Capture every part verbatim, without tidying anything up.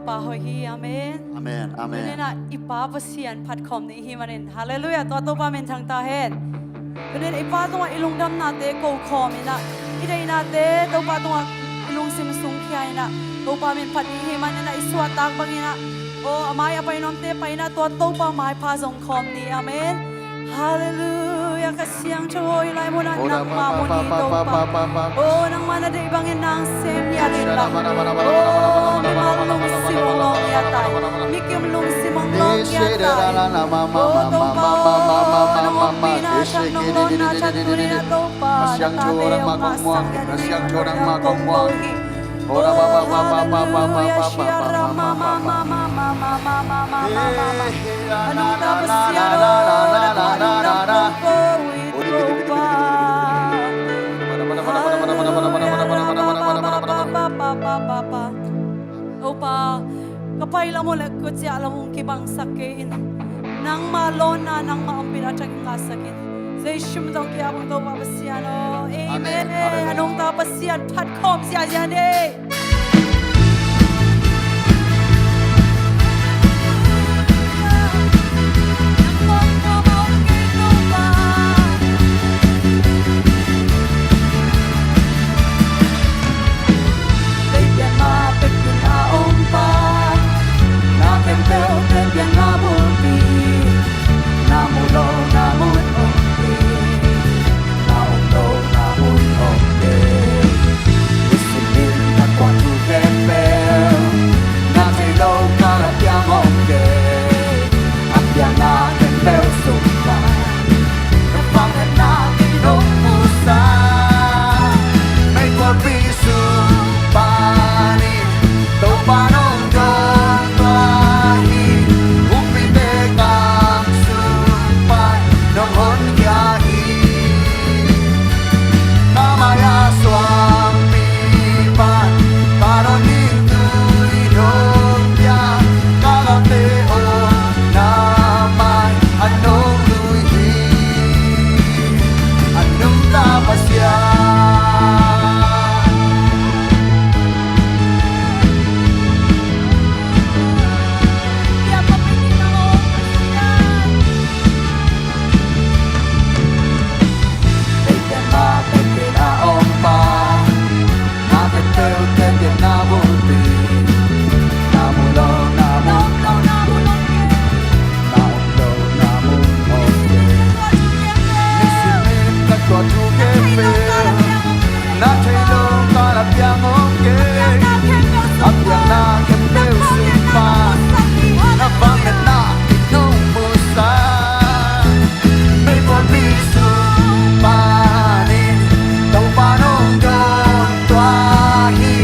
Pa hoih hi. Amen. Amen, amen. Tuni-in ah i Pa Pasian phat khawm ni i hih manin, halleluiah, tua Topa min thang ta hen. Tuni-in i Pa tungah i lungdamnate ko khawm in ah, i deihnate Topa tungah i lungsim sung khia in ah, Topa min phat ni i hih manin ah, i suahtak bangin ah, aw, a mai a pai nuamte pai in ah, tua Topa maipha zong khawm ni. Amen. Halleluiah. Ka Siangtho aw, hih lai munah nangmah mun hi Topa. Aw, nangmah na deih bangin nang sem ngiat inla, aw, mimal lungsim hong lawh ngiat ta in, mikim lungsim hong lawh ngiat ta in. Aw Topa aw, nong ompihna thak, nong lawnna thak tuni-in ah Topa, na tate hong ngahsak ngiat in, kong ko hi. Halleluiah. Shia ra ma ma ma ma ma ma ma ma ma ma ma ma ma ma. A nungta Pasian aw, na tua lungdam kong ko uh hi Topa. Halleluiah. Shia ra ma ma ma ma ma ma ma ma ma ma. Topa, ka pai lam uh leh ka ciah lam uh kibangsak kei in. Nangmah lawnna, nangmah ompihna thak in ngahsak in. Jesu min tawh ki-ap ung Topa Pasian aw. Amen. Amen. Halleluiah. A nungta Pasian phat khawm ziahziah ni. Leipian mah pek ding a om Pa, na khempeuh te pian na bulpi, na mu lo na mun om kei, na om lo na mun om kei. Nisim in ka kuan thu khempeuh, na thei lo ka la piang om kei, a piang na khempeuh sung pan, na vangliatna kei nong musak. Meikuapi sung panin Topa nong dawn tua hi, umpite kam sung pan nong honkhia hi. Ka mai-a suangpi pan ka dawn ding tui nong pia, ka gamte omna mai a nong lui hi. A nungta Pasian. Leipian mah pek ding a om Pa, na khempeuh te pian na bulpi, na mu lo na mun om kei, na om lo na mun om kei. Nisim in ka tuah thu khempeuh, na thei lo ka la piang om kei, a piang na khempeuh sung pan, na vangliatna kei nong musak. Meikuapi sung panin Topa nong dawn tua hi,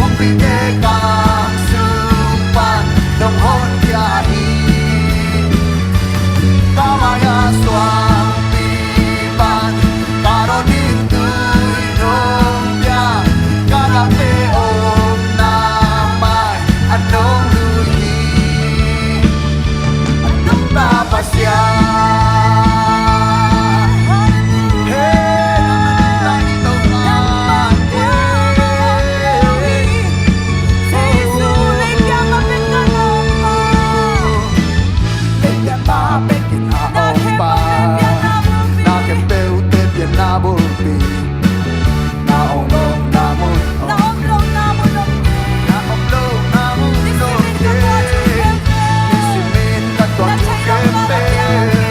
umpite kam sung pan nong honkhia hi. Ka mai-a suangpi pan ka dawn ding tui nong pia, ka gamte omna mai a nong lui hi. A nungta Pasian. He, na nungta Topa. Jesu, leipian mah pek ding a om Pa, na khempeuh te pian na bulpi, na om lo na mun om kei, na om lo na mun om kei. Nisim in ka tuah thu khempeuh,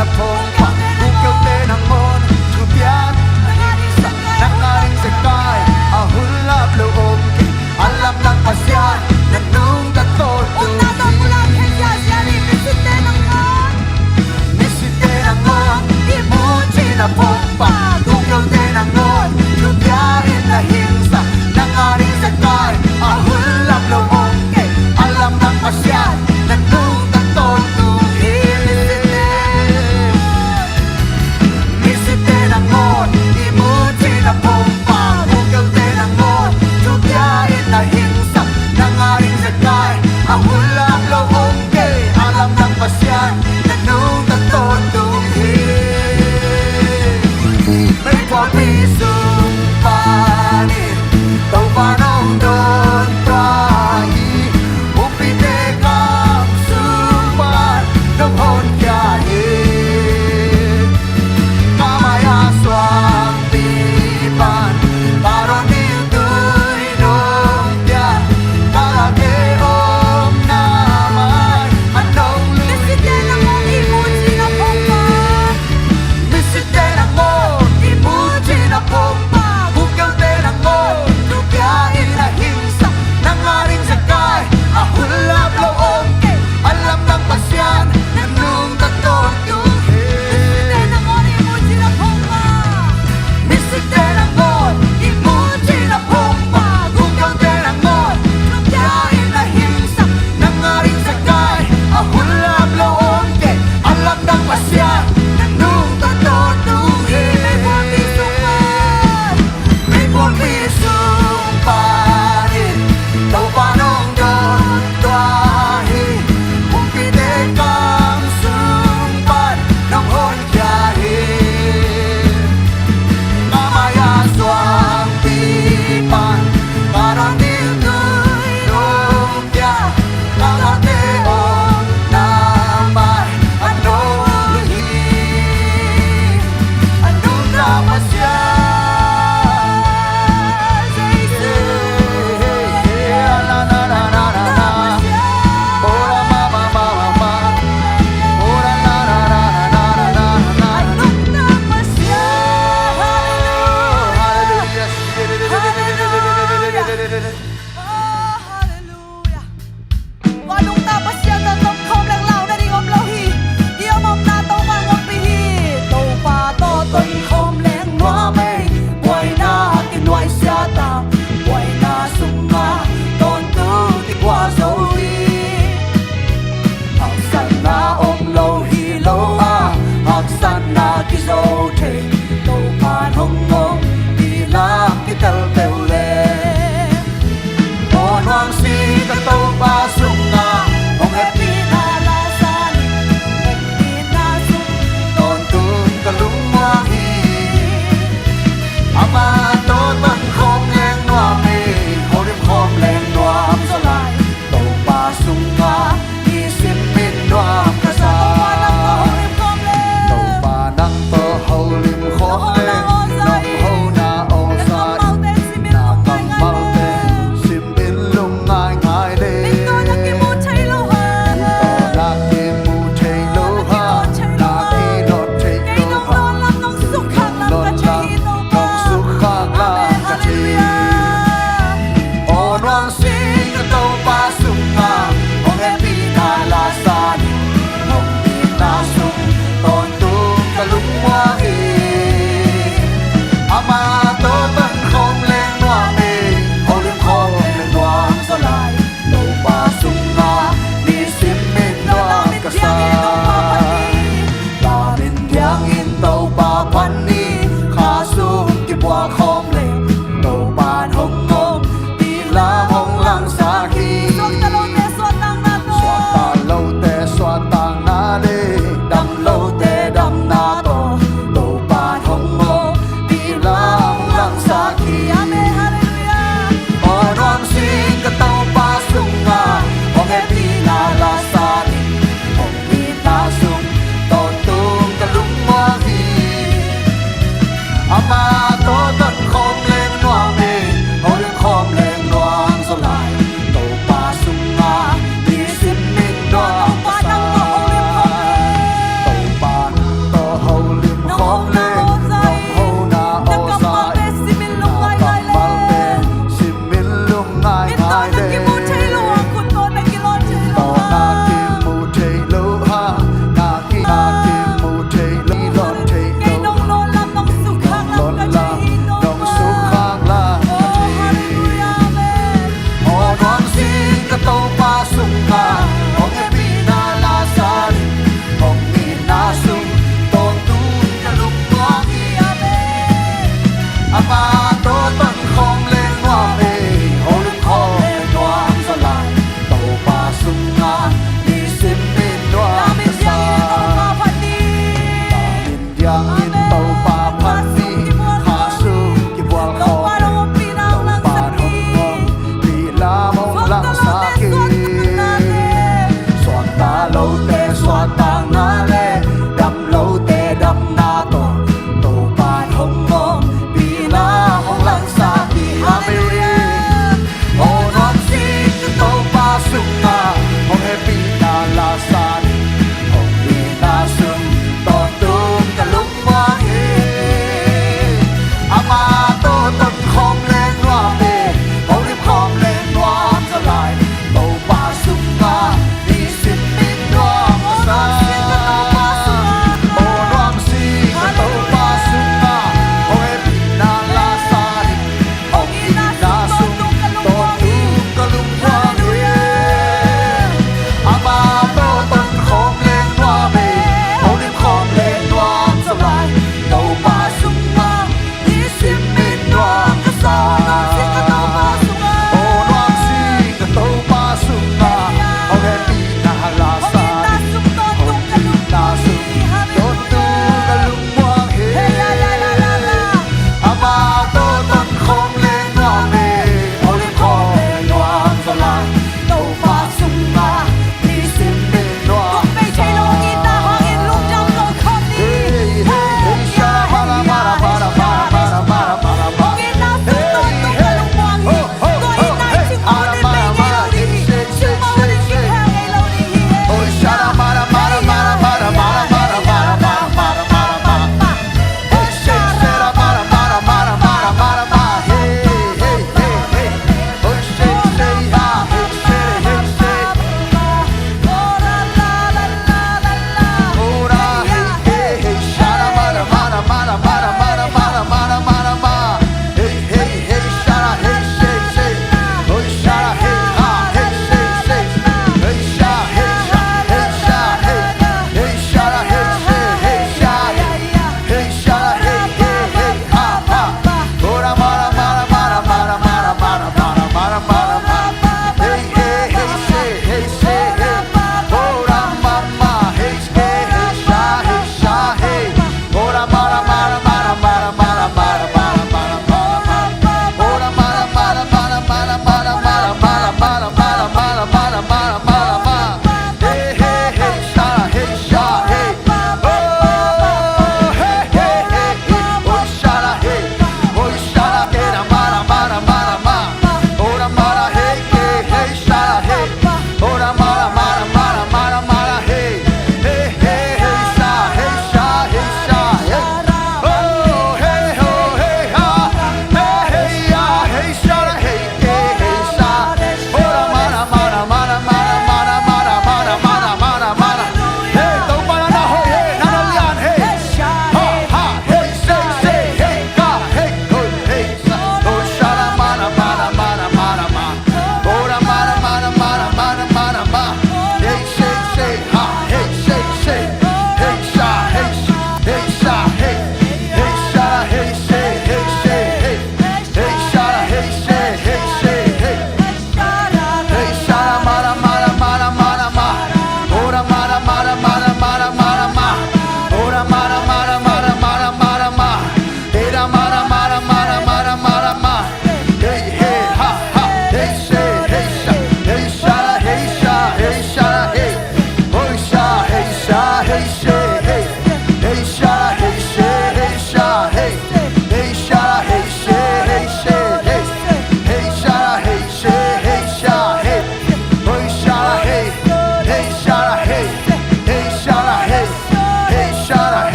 Phungpha, kungkeute nangawn thupiak na hingsa, nang a ding zekai a hun lap lo om kei. A lamdang Pasian na nungta tawntung hi. Misitte nangawn, i mucihna phungpha, kungkeute nangawn thupiak in na hingsa, nang a ding zekai a hun lap lo om kei. A lamdang Pasian na nungta tawntung hi.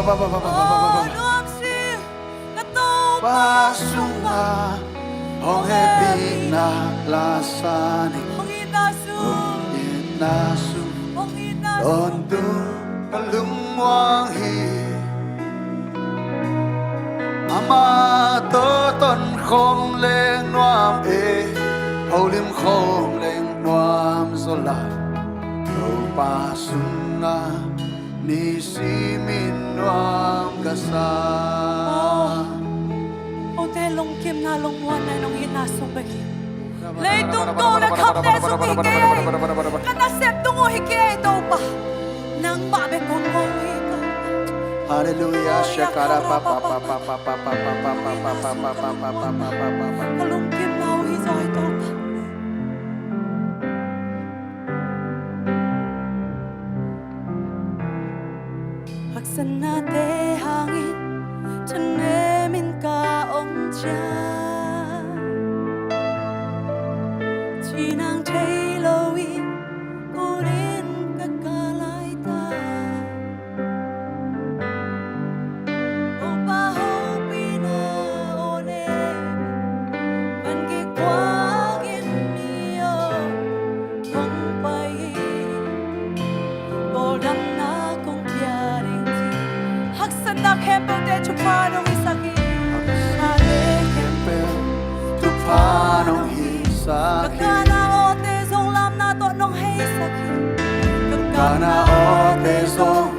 Aw nuamsia, ka Topa sungah hong hehpihna la sa ning. Hong itna sung, hong itna sung, hong itna sung, tawntung ka lungmuang hi. Amah tawh ton khawng leng nuam e, holim khawng leng nuam zaw lai. Topa sungah nisimin nuam ka sa. Aw, kote lungkimna lungmuanna in hong itna sung bek hi. Leitung ko le khamte sung hi kei. Ka nasep tung uh hi kei Topa. Nangmah bek kong ngol hi Topa. Halleluiah. Shakara pa pa pa pa pa pa pa pa pa pa pa pa pa pa pa pa pa pa pa. Ka lungkimna uh hi zaw hi Topa. Haksatnate hangin thanemin ka om ciang, cinang thei lo-in kunin ka kah laitak. Topa hopihna aw ne, van kikuak in mi aw hong pai hi. Tawldamna kong pia ding ci. Haksatna khempeuhte thupha nong hisak hi. Haksatnate khempeuh thupha nong hisak hi. Ka kahna awte zong lamna tawh nong heisak hi. Ka kahna awte zong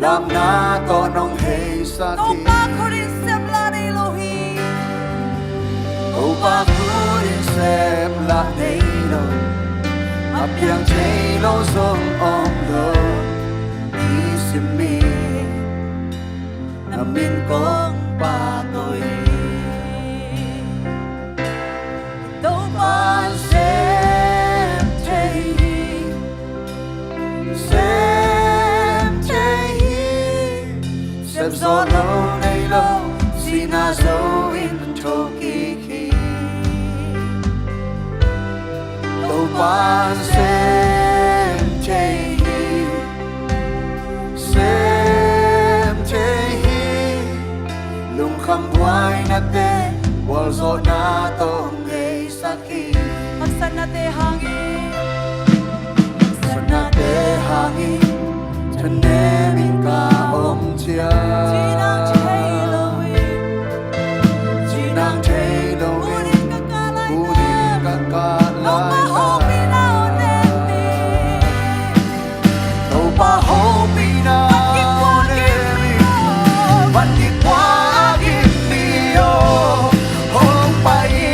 lamna tawh nong heisak hi. Topa khut in sep lah nei lo hi. Topa khut in sep lah nei lo. A piang thei lo zong om lo. I sim mi na min kong pahtawi hi. Topa'n sem thei hi, sem thei hi. Sep zawh lo nei lo, sihna zo-in thokik hi. Topa'n sem thei hi, sem thei hi. Lungkham buainate gualzawhna tawh hong heisak hi. Haksatnate hangin, haksatnate hangin thanemin ka om ciang, cinang thei lo-in, cinang thei lo-in kunin ka kah laitak. Topa hopihna aw ne mi. Topa hopihna aw ne mi. Van kikuak in mi aw hong pai hi.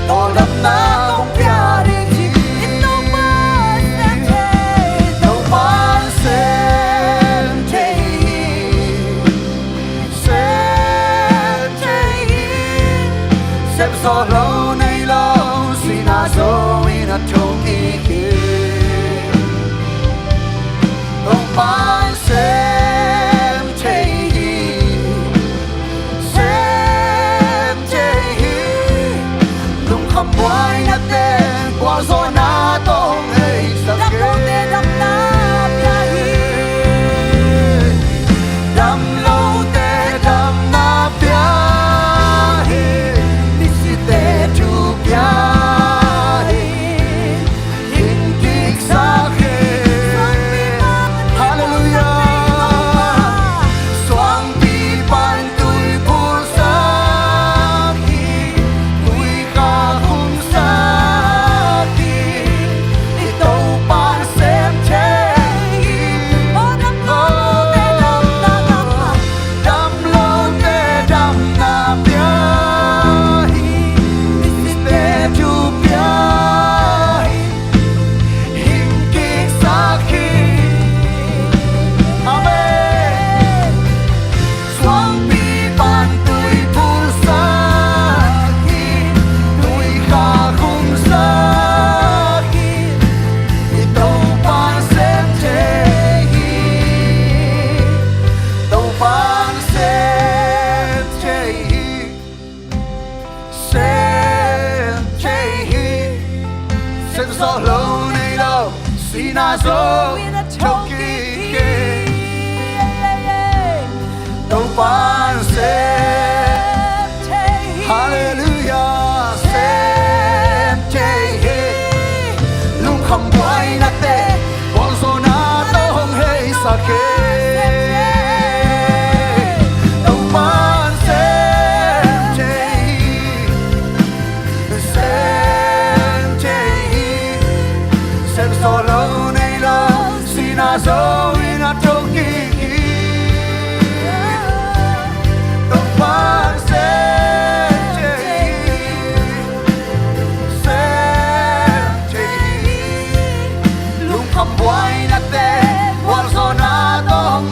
Tawldamna kong pia ding ci. Topa'n sem thei hi, sem thei hi. Sep zawh lo nei lo, sihna zo-in a thokik hi. Topa'n sem thei hi, sem thei hi. Lungkham buainate gualzawhna tawh hong heisak hi. Dam lote damna pia hi. Dam lote damna pia hi. Misite thupia hi. Hing kiksak hi. Halleluiah. Suangpi pan tui phulsak hi. Tui kha khumsak hi. I Topa'n sem thei hi. Dam lote damna pia hi. Misite thupia hi. Hing kiksak hi. Amen. Suangpi pan tui phulsak hi. Tui kha khumsak hi. I Topa'n sem thei hi. Topa'n sem thei hi. Sem thei hi. Sep zawh lo nei lo, sihna zo-in a thokik hi. Topa'n sem thei hi. Halleluiah, sem thei hi. Lungkham buaina te gualzawhna tawh hong heisak hi. Topa'n sem thei hi. Sem thei hi. Sem zo lo nei lo, sihna zo in a thokik hi. Topa'n sem thei hi. Sem thei hi. Lungkham buaina te gualzawhna tawh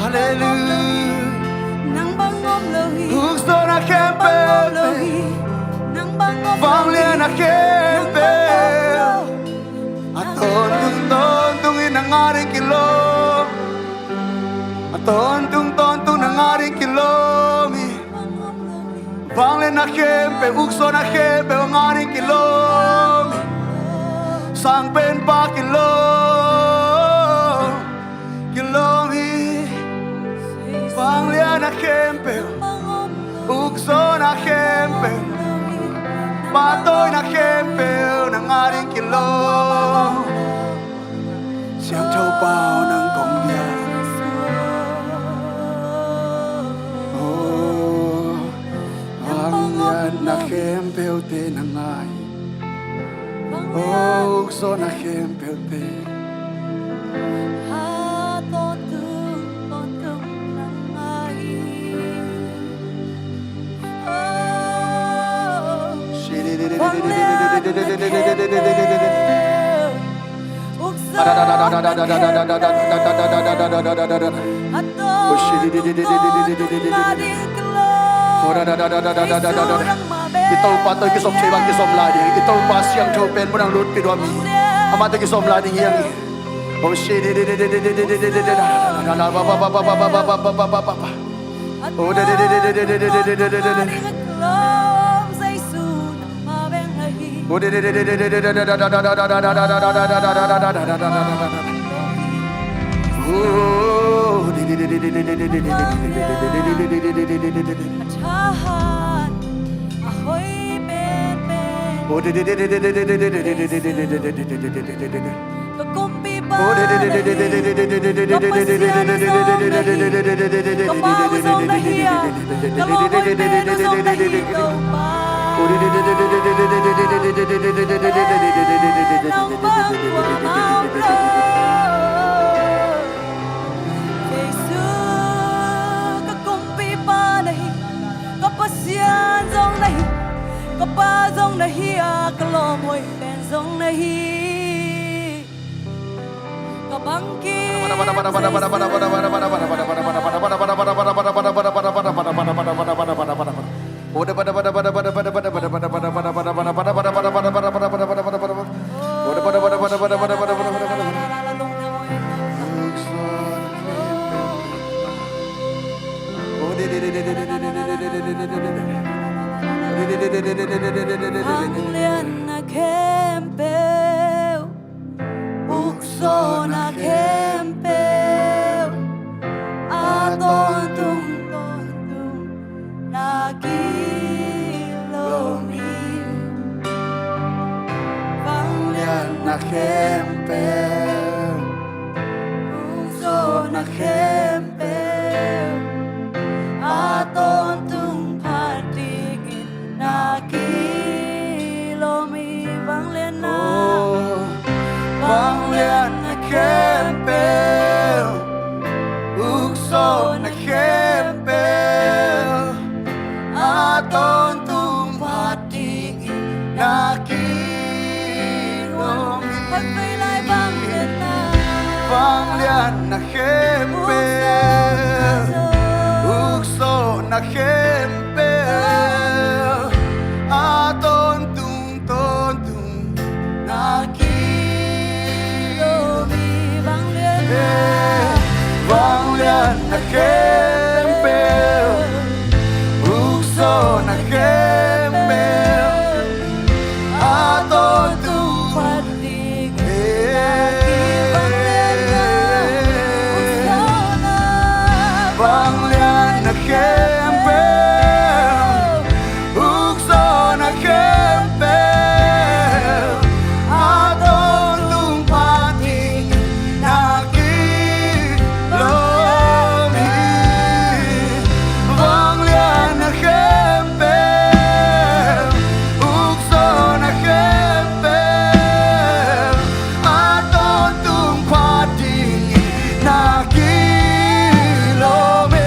Halleluiah. Nang bang om lo hi. Ukzawn a khempeuh, nang bang om lo hi. Vanglian a khempeuh, nang bang om lo hi. A tawntung tawntung in nang ading kilawm. A tawntung tawntung nang ading kilawm hi. Vanglian a khempeuh, ukzawn a khempeuh nang ading kilawm hi. Sangpenpa kilawm, kilawm hi. Vanglian a khempeuh, ukzawn a khempeuh, pahtawina khempeuh nang ading kilawm. Siangthopa aw, nang kong biak. Oh, vanglian a khempeuhte nang ngai. Oh, ukzawn a khempeuhte. I Topa tawh kisawm thei bang kisawm lai ding. I Topa siangtho pen mun ah lut kituam hi. Amah tawh kisawm lai ding hi hang. Ka kumpipa na hi, ka Pasian zong na hi, ka Pa zong na hi, ka lawm hoih pen zong na hi, Topa. Nang bang kuamah om lo. Jesu ka kumpipa na hi, ka Pasian zong na hi, ka Pa zong na hi a, ka lawm hoih pen zong na hi. Ka bangkim Vanglian a khempeuh, ukzawn a khempeuh, a tawntung tawntung na kilawm hi. Vanglian a khempeuh, ukzawn a khempeuh, a tawntung phat dingin na kilawm hi. Vanglian a, vanglian a khempeuh, ukzawn a khempeuh, a tawntung phat dingin na kilawm hi. Vanglian a khempeuh, ukzawn a khempeuh, a tawntung tawntung na kilawm hi. Vanglian a, vanglian a khempeuh, ukzawn a khempeuh, a tawntung phat ding. Vanglian a khempeuh, ukzawn a khempeuh, a tawntung phat ding na kilawm hi. Vanglian a khempeuh, ukzawn a khempeuh, a tawntung phat dingin na kilawm hi.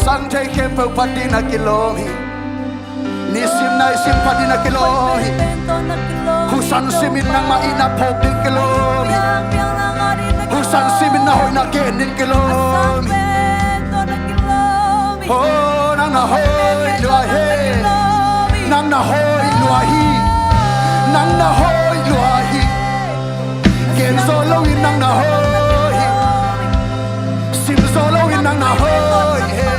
Tang thei khempeuh phat ding na kilawm hi. Nisim naisim phat ding na kilawm hi. Khusan simin nangmah itna phawk ding kilawm hi. Khusan simin na hoihna gen ding kilawm hi. Oh, nang na hoih lua hi. Nang na hoih lua hi. Nang na hoih lua hi. Gen zo loin nang na hoih hi. Sim zo loin nang na hoih hi.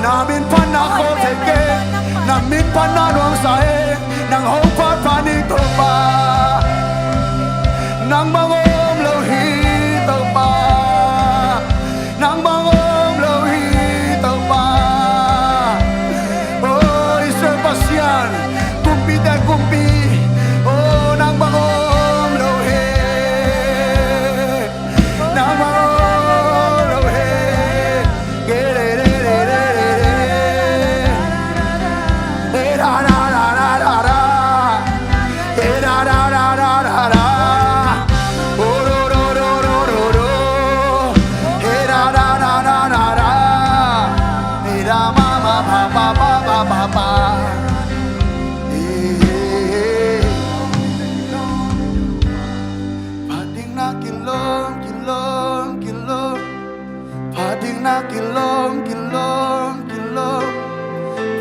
Na min pan na khawl thei kei. Na min pan na nuamsa hi. Nang hong phat pah ning Topa. Nang bang om lo hi Topa. Nang bang om lo hi Topa. Oh, Israel Pasian, kumpite kumpi. Oh, nang bang om lo hi. Nang bang om lo hi. Ge re re re re re re. Hey, da, da, da, da, da, da. Hey, da, da, da, da, da, da. Oh, do, do, do, do, do, do. Hey, da, da, da, da, da, da. Hey, da, ma, ma, pa, pa, pa, pa, pa, pa. Hey, hey, hey. Phat ding na kilawm, kilawm, kilawm. Phat ding na kilawm, kilawm, kilawm.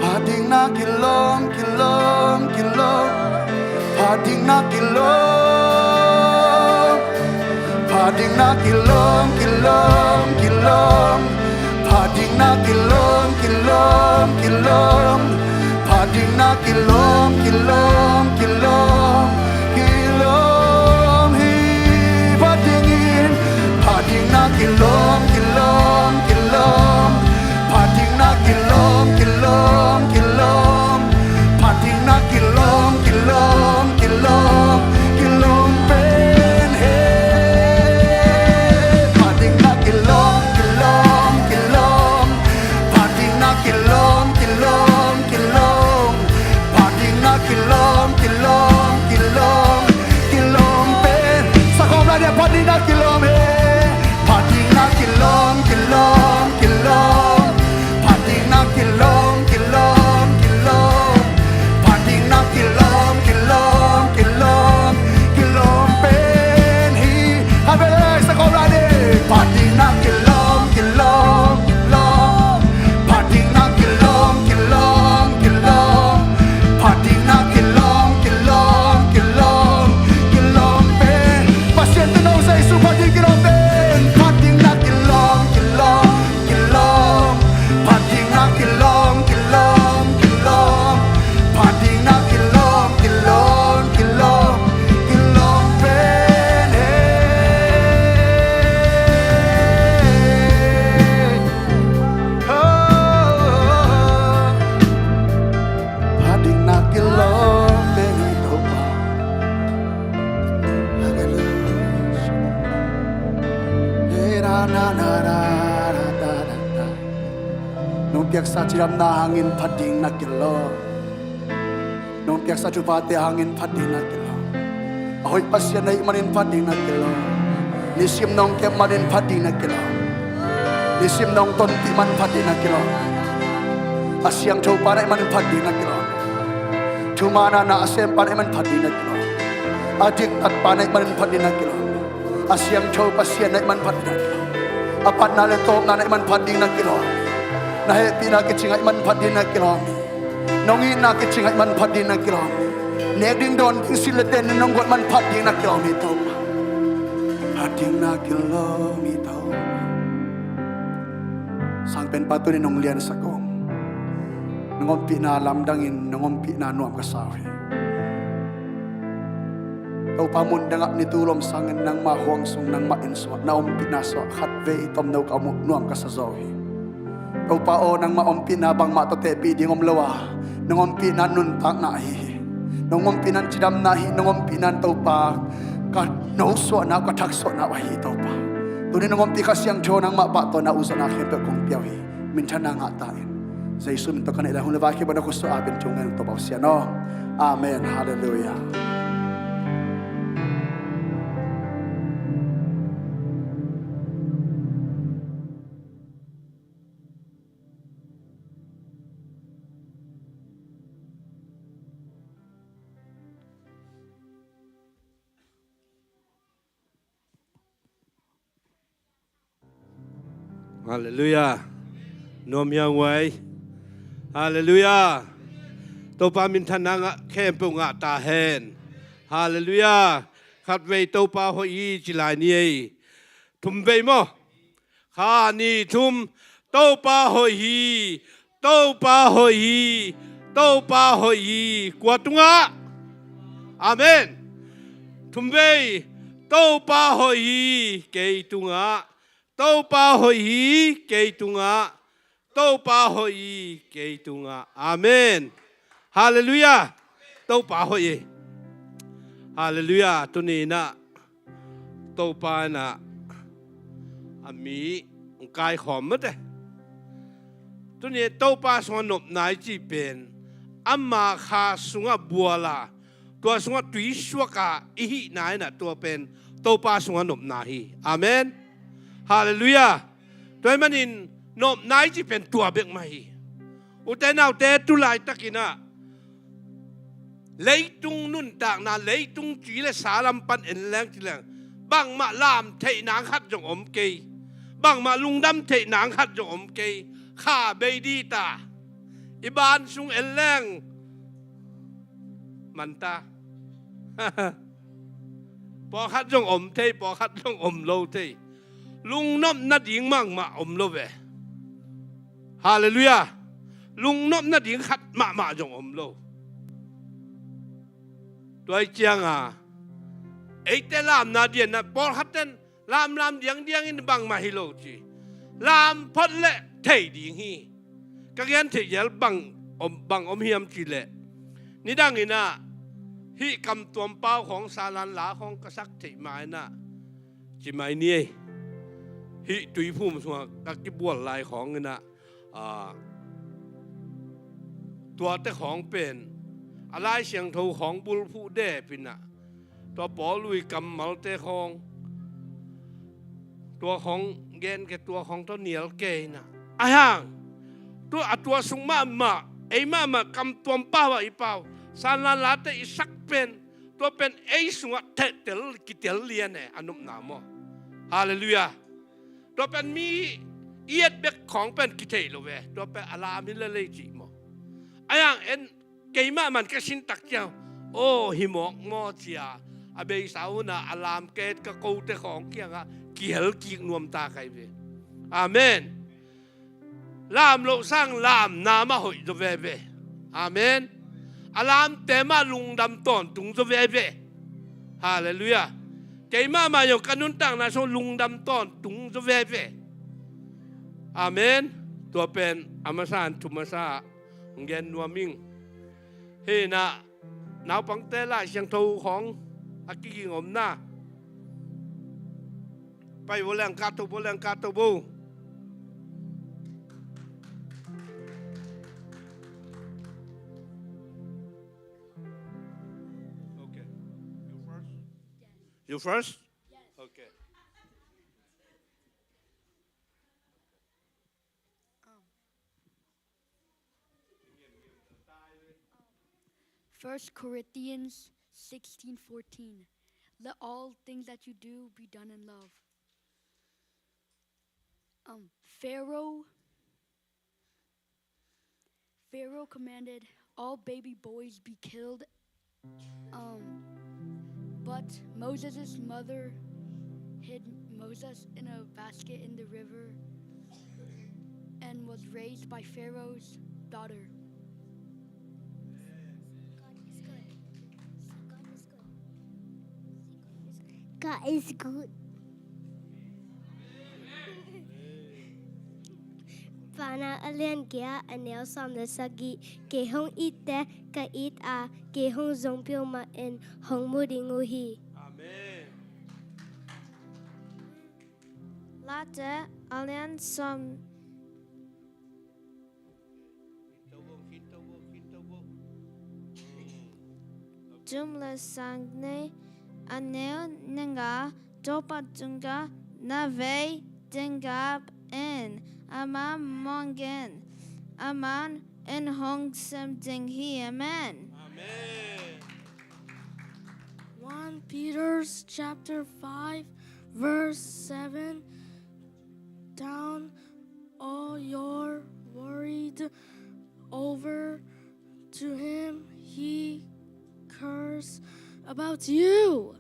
Phat ding na kilawm, kilawm, kilawm. Phat ding na kilawm. Phat ding na kilawm, kilawm, kilawm. Phat ding na kilawm, kilawm, kilawm. Phat ding na kilawm, kilawm, kilawm, kilawm hi. Phat ding in, phat ding na kilawm, kilawm, kilawm. Phat ding na kilawm, kilawm, kilawm. Phat ding na kilawm, kilawm, kilawm, kilawm pen hi. Phat ding na kilawm, kilawm, kilawm. Phat ding na kilawm, kilawm, kilawm. Phat ding na kilawm, kilawm, kilawm, kilawm pen. Sakhawm lai dia, phat ding na kilawm hi. Phat ding na kilawm, kilawm, kilawm. Phat ding na kilawm, kilawm, kilawm. Phat ding na kilawm, kilawm, kilawm, kilawm pen hi. Khat vei leh, sakhawm lai ding. Phat ding na kilawm, kilawm, kilawm. Phat ding na kilawm, kilawm, kilawm. Phat ding na kilawm, kilawm, kilawm, kilawm pen. Pasian tungah Jesu phat ding kilawm pen. Phat ding na kilawm, kilawm, kilawm. Phat ding na kilawm, kilawm, kilawm. Phat ding na kilawm, kilawm, kilawm, kilawm pen hi. Oh, phat ding na kilawm pen hi Topa. Hallelujah. Hey, da, da, da, da, da, da, da. Nong piaksa cidamna hangin phat ding na kilawm. Nong piaksa thuphate hangin phat ding na kilawm. A hoih Pasian na hih manin phat ding na kilawm. Nisim nong kep manin phat ding na kilawm. Nisim nong tonpih man phat ding na kilawm. A siangtho pa na hih manin phat ding na kilawm. Thumanna na a sem pa na hih manin phat ding na kilawm. A diktat pa na hih manin phat ding na kilawm. A siangtho Pasian na hih manin phat ding na kilawm. A phatna le tawpna na hih manin phat ding na kilawm. Na hehpihna kicing a hih manin phat ding na kilawm hi. Nong itna kicing a hih manin phat ding na kilawm hi. Nek ding dawn ding silh le ten nong guan manin phat ding na kilawm hi Topa. Phat ding na kilawm hi Topa. Sangpenpa, tuni nong liansak ung. Nong ompihna lamdangin nong ompihna nuam ka sa uh hi. Topa, mun dangah ni tulom sangin nangmah huang sung, nangmah inn sungah na ompihna sungah khatvei tomno ka om uh nuam ka sa zaw uh hi. Topa aw, nangmah ompihna bangmah tawh tehpih ding om lo a, nong ompihna nuntakna ahi hi. Nong ompihna cidamna hi, nong ompihna Topa ka nosuahna uh, ka thaksuahna uh ahi Topa. Tuni nong ompih Kha Siangtho nangmah pahtawina, ukzawhna khempeuh kong pia uh hi. Minthanna ngah ta in. Jesu min tawh ka neih lai, hong le vai khempeuh na khut suah a, bang tung ngen Topa Pasian aw. Amen. Halleluiah. Halleluiah. Nuam hiang uai. Halleluiah. Topa minthanna ngah khempeuh ngah ta hen. Halleluiah. Khatvei Topa hoih hi ci lai ni ei. Thumvei maw? Kha ni thum. Topa hoih hi. Topa hoih hi. Topa hoih hi. Kua tungah? Amen. Thumvei. Topa hoih hi. Kei tungah. Topa hoih hi. Kei tungah. Topa hoih hi. Kei tungah. Amen. Halleluiah. Topa hoih hi. Halleluiah. Tuni inah Topa inah a mi kaikhawm mate. Tuni Topa sungah nopna i cih pen ama kha sungah buala, tua sungah tuisuaka i hihna inah tua pen Topa sungah nopna hi. Amen. Halleluiah. Tua ahih manin nopna i cih pen tua bek mah hi. Ute naute, tu laitakinah leitung nuntakna, leitung ci le sa lam pan en leng ci leng, bangmah lam theih nang khat zong om kei. Bangmah lungdam theih nang khat zong om kei. Kha bei dita. I ban sung en leng manta. Pawlkhat zong om thei, pawlkhat zong om lo thei. Lungnop nading mahmah om lo ve. Halleluiah. Lungnop nading khat mahmah zong om lo. Tua i cianga eite lamna dianna pawlkhat ten lamlam diangdiang in bangmah hi lo ci. Lam phot le thei ding hi. Ka gen theih gel bang om, bang om hiam ci leh, nidang inah hih kamtuam pau khawng, salan la khawng ka sak theih ma inah ci mai ni ei. Hih tuiphum sungah ka kibual lai khawng inah, aa, tuate khawng pen a Lai Siangtho khawng bulphuh dep inah, tua Paul lui kammalte khawng, tua khawng gen kei, tua khawng tawh nial kei inah, a hang tua, a tua sung mahmah, ei mahmah kamtuam pau ah i pau, salan late i sak pen, tua pen ei sungah thehtel, kitel lian e, a nopna maw? Halleluiah. Tua pen mi i et bek khawng pen kithei lo ve. Tua pen a lam hi lel ei cih maw? A hang en, keimah man ka sin tak ciang, aw, hi mawk maw cia, a beisa hunah a lam ket ka kote khawng kiangah kihel kik nuam ta kai ve. Amen. Lam loh sang lamna mah hoih zaw veve. Amen. A lamte mah lungdam tawntung zaw veve. Halleluiah. Keimah mah zong ka nuntakna sung lungdam tawntung zaw veve. Amen. Tua pen a masa in thu masa hong gen nuam ing. Hi inah naupangte Lai Siangtho khawng a kiging omna. Pai bo leng, kato bo leng, kato bo. Okay. You first? You first? Okay. Um, First Corinthians sixteen fourteen. Let all things that you do be done in love. Um, Pharaoh, Pharaoh commanded all baby boys be killed. Um, but Moses' mother hid Moses in a basket in the river and was raised by Pharaoh's daughter. God is good. God is good. God is good. Pana a lian kia a neu sawm le sagih. Kei hong itte ka it a, kei hong zong peuhmah in hong mu ding uh hi. Amen. Late a lian sawm thum le sagih, a neu nga. Topa tungah na vei ding gap in, amah muang in, amah in hong sem ding hi. Amen. Amen. One Peter's chapter five, verse seven down to him, he cares about you.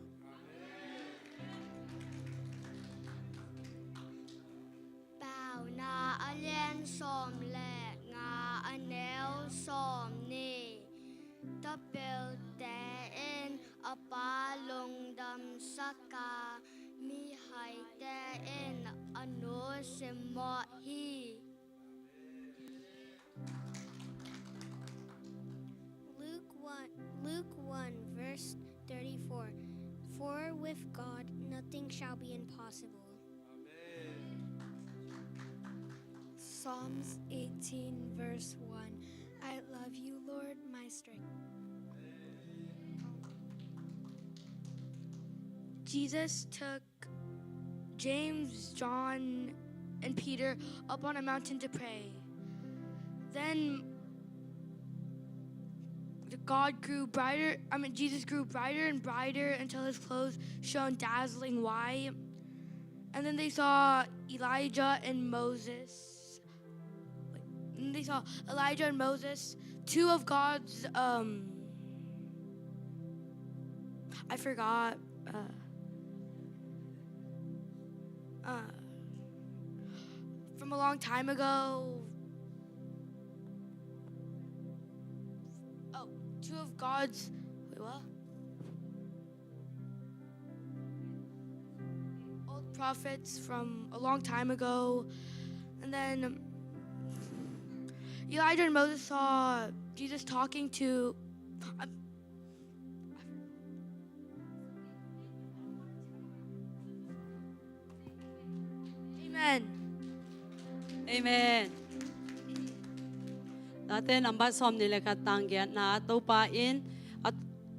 Paunak a lian sawm le nga, a neu sawm nih. Tapilte in a pa lungdamsak a, mihaite in a nu simmawh hi. Luke one, Luke one, verse thirty-four. For with God nothing shall be impossible. Psalms eighteen, verse one. I love you, Lord, my strength. Jesus took James, John, and Peter up on a mountain to pray. Then God grew brighter, I mean, Jesus grew brighter and brighter until his clothes shone dazzling white. And then they saw Elijah and Moses. Wait, and they saw Elijah and Moses, two of God's, um, I forgot, uh, uh, from a long time ago. Oh, two of God's, wait, what? Old prophets from a long time ago. And then Elijah and Moses saw Jesus talking to, um, Amen. Amen. Tate nambat sawm nih le khat tang giatna, Topa in a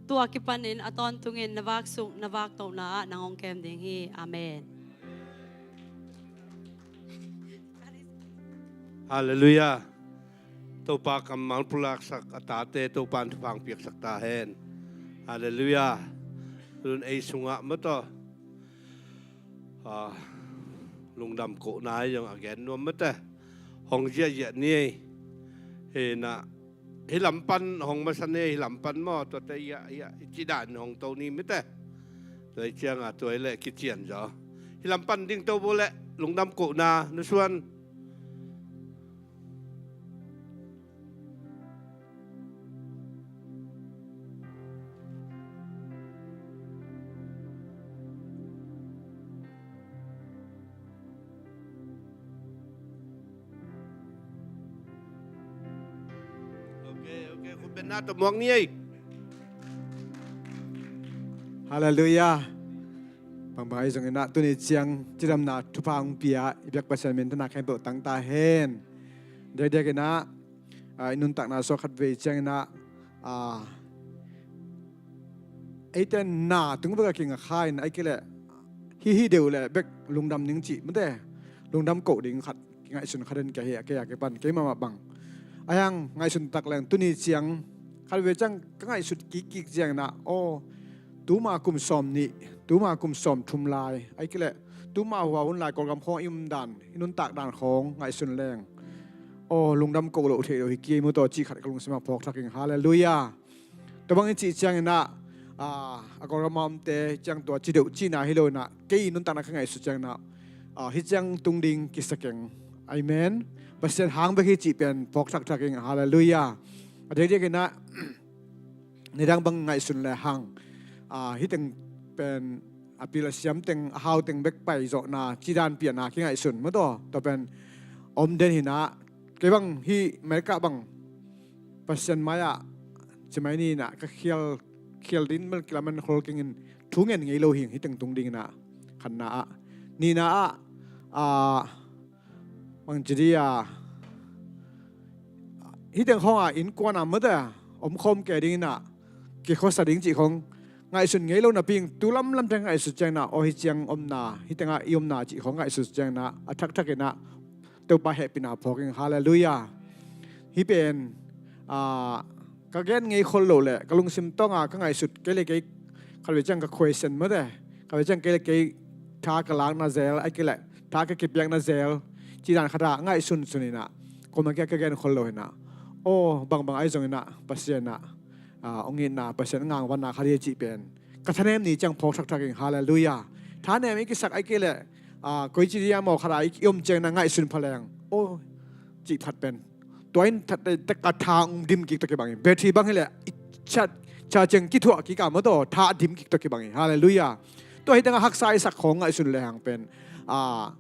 tua kipanin a tawntungin na vaksuk na vaktohna ah nang hong kem ding hi. Amen. Halleluiah. Topa kammal pulaksak a tate Topa in thupha piaksak ta hen. Halleluiah. Tun ei sungah maw taw, ah, lungdam kohna hi zong a gen nuam mate. Hong ziahziah ni ei. Hi na, hih lam pan hong masa ni ei, hih lam pan maw, tuate ia, ia, i ci dan hong to ni mate. Tua i cianga tua i leh kician zaw. Hih lam pan ding to bo leh lungdam kohna, nusuan. Ok, ok, khut beng na tawh muak ni ei. Halleluiah. Bangbang ahi zongin ah tuni ciang cidamna thupha hong pia i biak Pasian minthanna khempeuh tang ta hen. Diakdiakin ah, ah, i nuntakna sua khat vei ciangin ah, ah, eite na tung bek a kingakha in, ahih kei leh hih hi deuh leh bek lungdam ning cih mate, lungdam koh ding khat kingaihsun khat in ka hi a, kei a kipan kei mahmah bang. Ahi hang ngaihsun tak leng tuni ciang khat vei ciang ka ngaihsut kikkik ciangin ah, aw, tuma kum sawm nih, tuma kum sawm thum lai, ahih kei leh tuma hua hun lai Kawlgam khawng i um dan, i nuntak dan khawng ngaihsun leng, aw, lungdam koh loh theih loh hi kei maw taw cih khat ka lungsim ah phawk thak ing. Halleluiah. Tua bang i cih ciangin ah, ah, a Kawlgam a omte ciang tua ci deuh cihna hi lo in ah, kei nuntakna ka ngaihsut ciangin ah, ah, hih ciang tung ding kisa keng. Amen. Pasian hang bek hi cih pen phawk thakthak ing. Halleluiah. A diakdiakin ah, nidang bang ngaihsun le hang, ah, hih teng pen a pil a siam teng, a hau teng bek pai zawhna, cidan piahna kingaihsun maw taw, tua pen om den hi in ah, kei bang hih America bang Pasian mai-ah ci mai ni in ah ka khial, khial ding bel kilamen khol keng in thu ngen ngei lo hi ing, hih teng tung ding in ah, khatna ah. Nihna ah, ah, bang ci dih a, hih teng khawng ah innkuan ah mate omkhawm kei ding in ah, kikhuasa ding cih khawng ngaihsun ngei lo napi in, tu lamlam teng ngaihsut ciangin ah, aw, hih ciang omna, hih tengah i omna cih khawng ngaihsut ciangin ah, a thakthak in ah Topa hehpihna phawk ing. Halleluiah. Hih pen, ah, ka gen ngei khol loh leh ka lungsim tawngah ka ngaihsut kei le kei khat vei ciang ka question mate, khat vei ciang kei le kei tha ka lakna zel, ahih kei leh tha ka kipiakna zel, cih dan khat ah ngaihsunsun in ah, kuamah kia ka gen khol lo hi in ah, Aw, bangbang ahi zongin ah Pasian ah, ah, hong itna, Pasian ngangvanna khat hi cih pen ka thanem ni ciang phawk thakthak ing. Halleluiah. Thanem i kisak ahih kei leh, ah, koici dia maw, khat ah i om ciangin ah ngaihsun pha leng, aw, cih phat pen tua in that, tak a tha hong dim kik tawh kibang ing. Battery bang hi leh i charge, charging kithuah kik a maw taw, tha a dim kik tawh kibang ing. Halleluiah. Tua hi tengah haksa i sak khawng ngaihsun lehang pen, ah,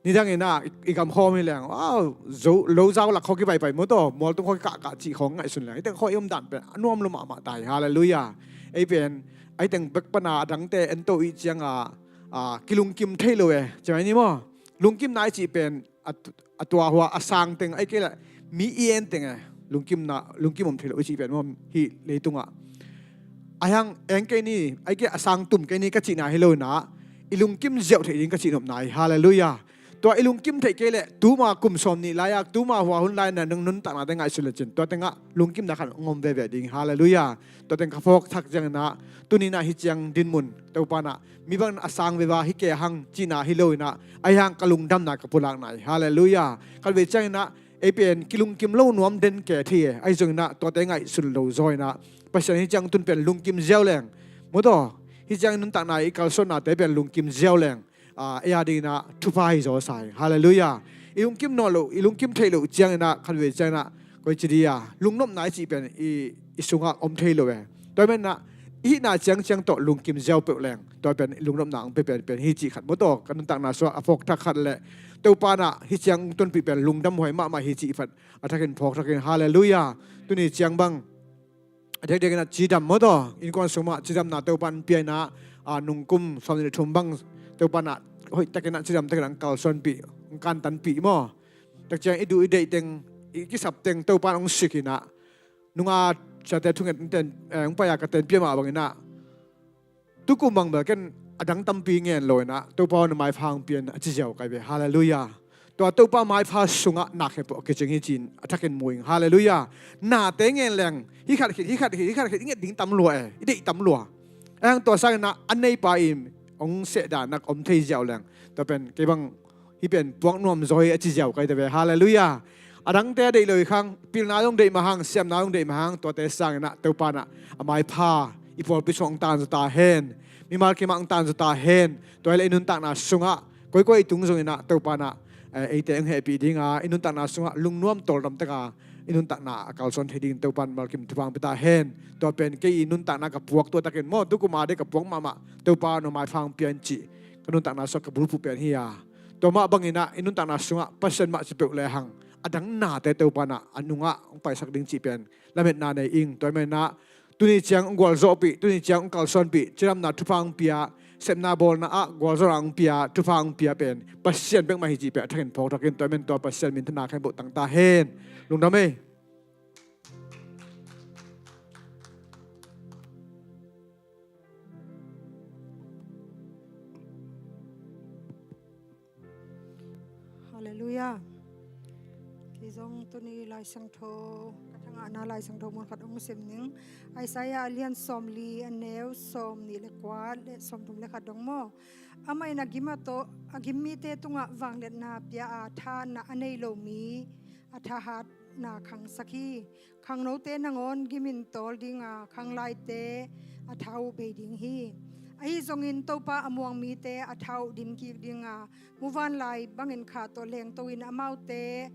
nidangin ah i, i gam khawm hi leng, aw, zo, lo zau lak khawng kipaipai maw taw, mualtung khawng kikahkah cih khawng ngaihsun leng, hi teng khawng i om dan pen a nuam lua mahmah ta hi. Halleluiah. Ei pen, ei teng bek pan a dangte en to i ciang a, ah, kilungkim thei lo e, ci mai ni maw. Lungkimna i cih pen a tu-, a tua hua a sang teng ahih kei leh mi i en teng e, lungkimna, lungkim om thei lo i cih pen maw, hih leitungah. Ahi hang eng kei ni, ahih kei a sang tum kei ni ka cihna hi lo in ah, i lungkim ziau theih ding ka cihnopna hi. Halleluiah. Tua i lungkim theih kei leh tuma kum sawm nih lai-a, tuma hua hun lai-in ah nang nuntaknate ngaihsun lecin tua tengah lungkimna khat hong om veve ding. Halleluiah. Tua teng ka phawk thak ciangin ah, tuni in ah hih ciang dinmun, Topa in ah mi bangin a sang veve hi kei hang cihna hi lo in ah, ahi hang ka lungdamna ka pulakna hi. Halleluiah. Khatvei ciangin ah ei pen kilungkim lo nuam den kei thei e, ahi zongin ah tuate ngaihsun lo zaw in ah Pasian hih ciang tun pen lungkim ziau leng, maw taw, hih ciang i nuntakna i kalsuannate pen lungkim ziau leng, ah, ei a dingin ah thupha hi zaw sa hi. Halleluiah. I lungkim nawn loh, i lungkim theih loh ciangin ah, khatvei ciangin ah, koici dia lungnopna i cih pen i, i sungah om thei lo e. Tua ahih manin ah i hihna ciangciang tawh lungkim ziau peuh leng, tua pen i lungnopna hong pia penpen hi cih khat maw taw, ka nuntakna sungah a phawk thak khat leh, Topa in ah hih ciang hong tonpih pen lungdam huai mahmah hi cih phat a thakin phawk thak ing. Halleluiah. Tuni ciang bang a diakdiakin ah cidam maw taw, innkuan sung mah cidamna Topa in pia in ah, ah, nungkum sawmnih le thum bang Topa in ah hoihtakin ah cidam takin ah hong kalsuanpih, hong kantanpih maw. Tak ciang i duh i deih teng, i kisap teng Topa in hong sik in ah, nunga siate thunget hong ten, eh, hong pai a ka tenpih mah bangin ah, tukum bang bel ken a dang tampi ngen lo in ah, Topa aw, na maipha hong pia in, a ci ziau kai ve. Halleluiah. Tua Topa maipha sungah na khempeuh a kicing hi ci-in a thakin mu ing. Halleluiah. Nate ngen leng, hih khat khit, hih khat khit, hih khat khit i nget ding tam lua e, i deih tam lua. Ahi hang tua sangin ah a neipa in hong sehdan nak om thei ziau leng, tua pen kei bang hih pen puak nuam zaw hi, a ci ziau kai ta ve. Halleluiah. A dangte a deih lo hi kha hang, pilna zong deih mah hang, siamna zong deih mah hang, tuate sangin ah Topa in ah a maipha i pawlpi sungah hong tanzaw ta hen. Mimal kim ah hong tanzaw ta hen. Tua hi leh i nuntakna sungah koikoi i tung zongin ah Topa in ah, eh, eite hong hehpih ding a, i nuntakna sungah lungnuam tawldam tak a i nuntakna a kalsuan thei dingin Topa in mimal kim thupha hong pia ta hen. Tua pen kei i nuntakna ka puak tuah takin maw, tukum a ding ka puak mahmah, Topa aw, na maipha hong pia in cih ka nuntakna sungah ka bulphuh pen hi a, tua mah bangin ah i nuntakna sungah Pasian mah ci peuh lehang, a dang nate Topa in ah a nungah hong paisak ding cih pen lametna nei ing. Tua ahih manin ah tuni ciang hong gualzawhpih, tuni ciang hong kalsuanpih, cidamna thupha hong pia, sepna bawlna ah gualzawhna hong pia, thupha hong pia pen Pasian bek mah hi cih pen a thakin phawk thak ing. Tua ahih manin tua Pasian minthanna khempeuh tang ta hen. Lungdam ei. Halleluiah. Kei zong tuni Lai Siangtho, ka thangahna Lai Siangtho mun khat hong sim ning. Isaiah a lian sawmli, a neu sawmnih le kua le sawmthum le khat dong maw. Amah in a gim a tawh, a gim mite tungah vangliatna pia a, thahatna a nei lo mi a thahatna khangsak hi. Khangnote nangawn gimin tawl ding a, khanglaite a tha uh bei ding hi. Ahi zongin Topa a muang mite a tha uh dim kik ding a, muvanlai bangin kha tawh lengto in amaute,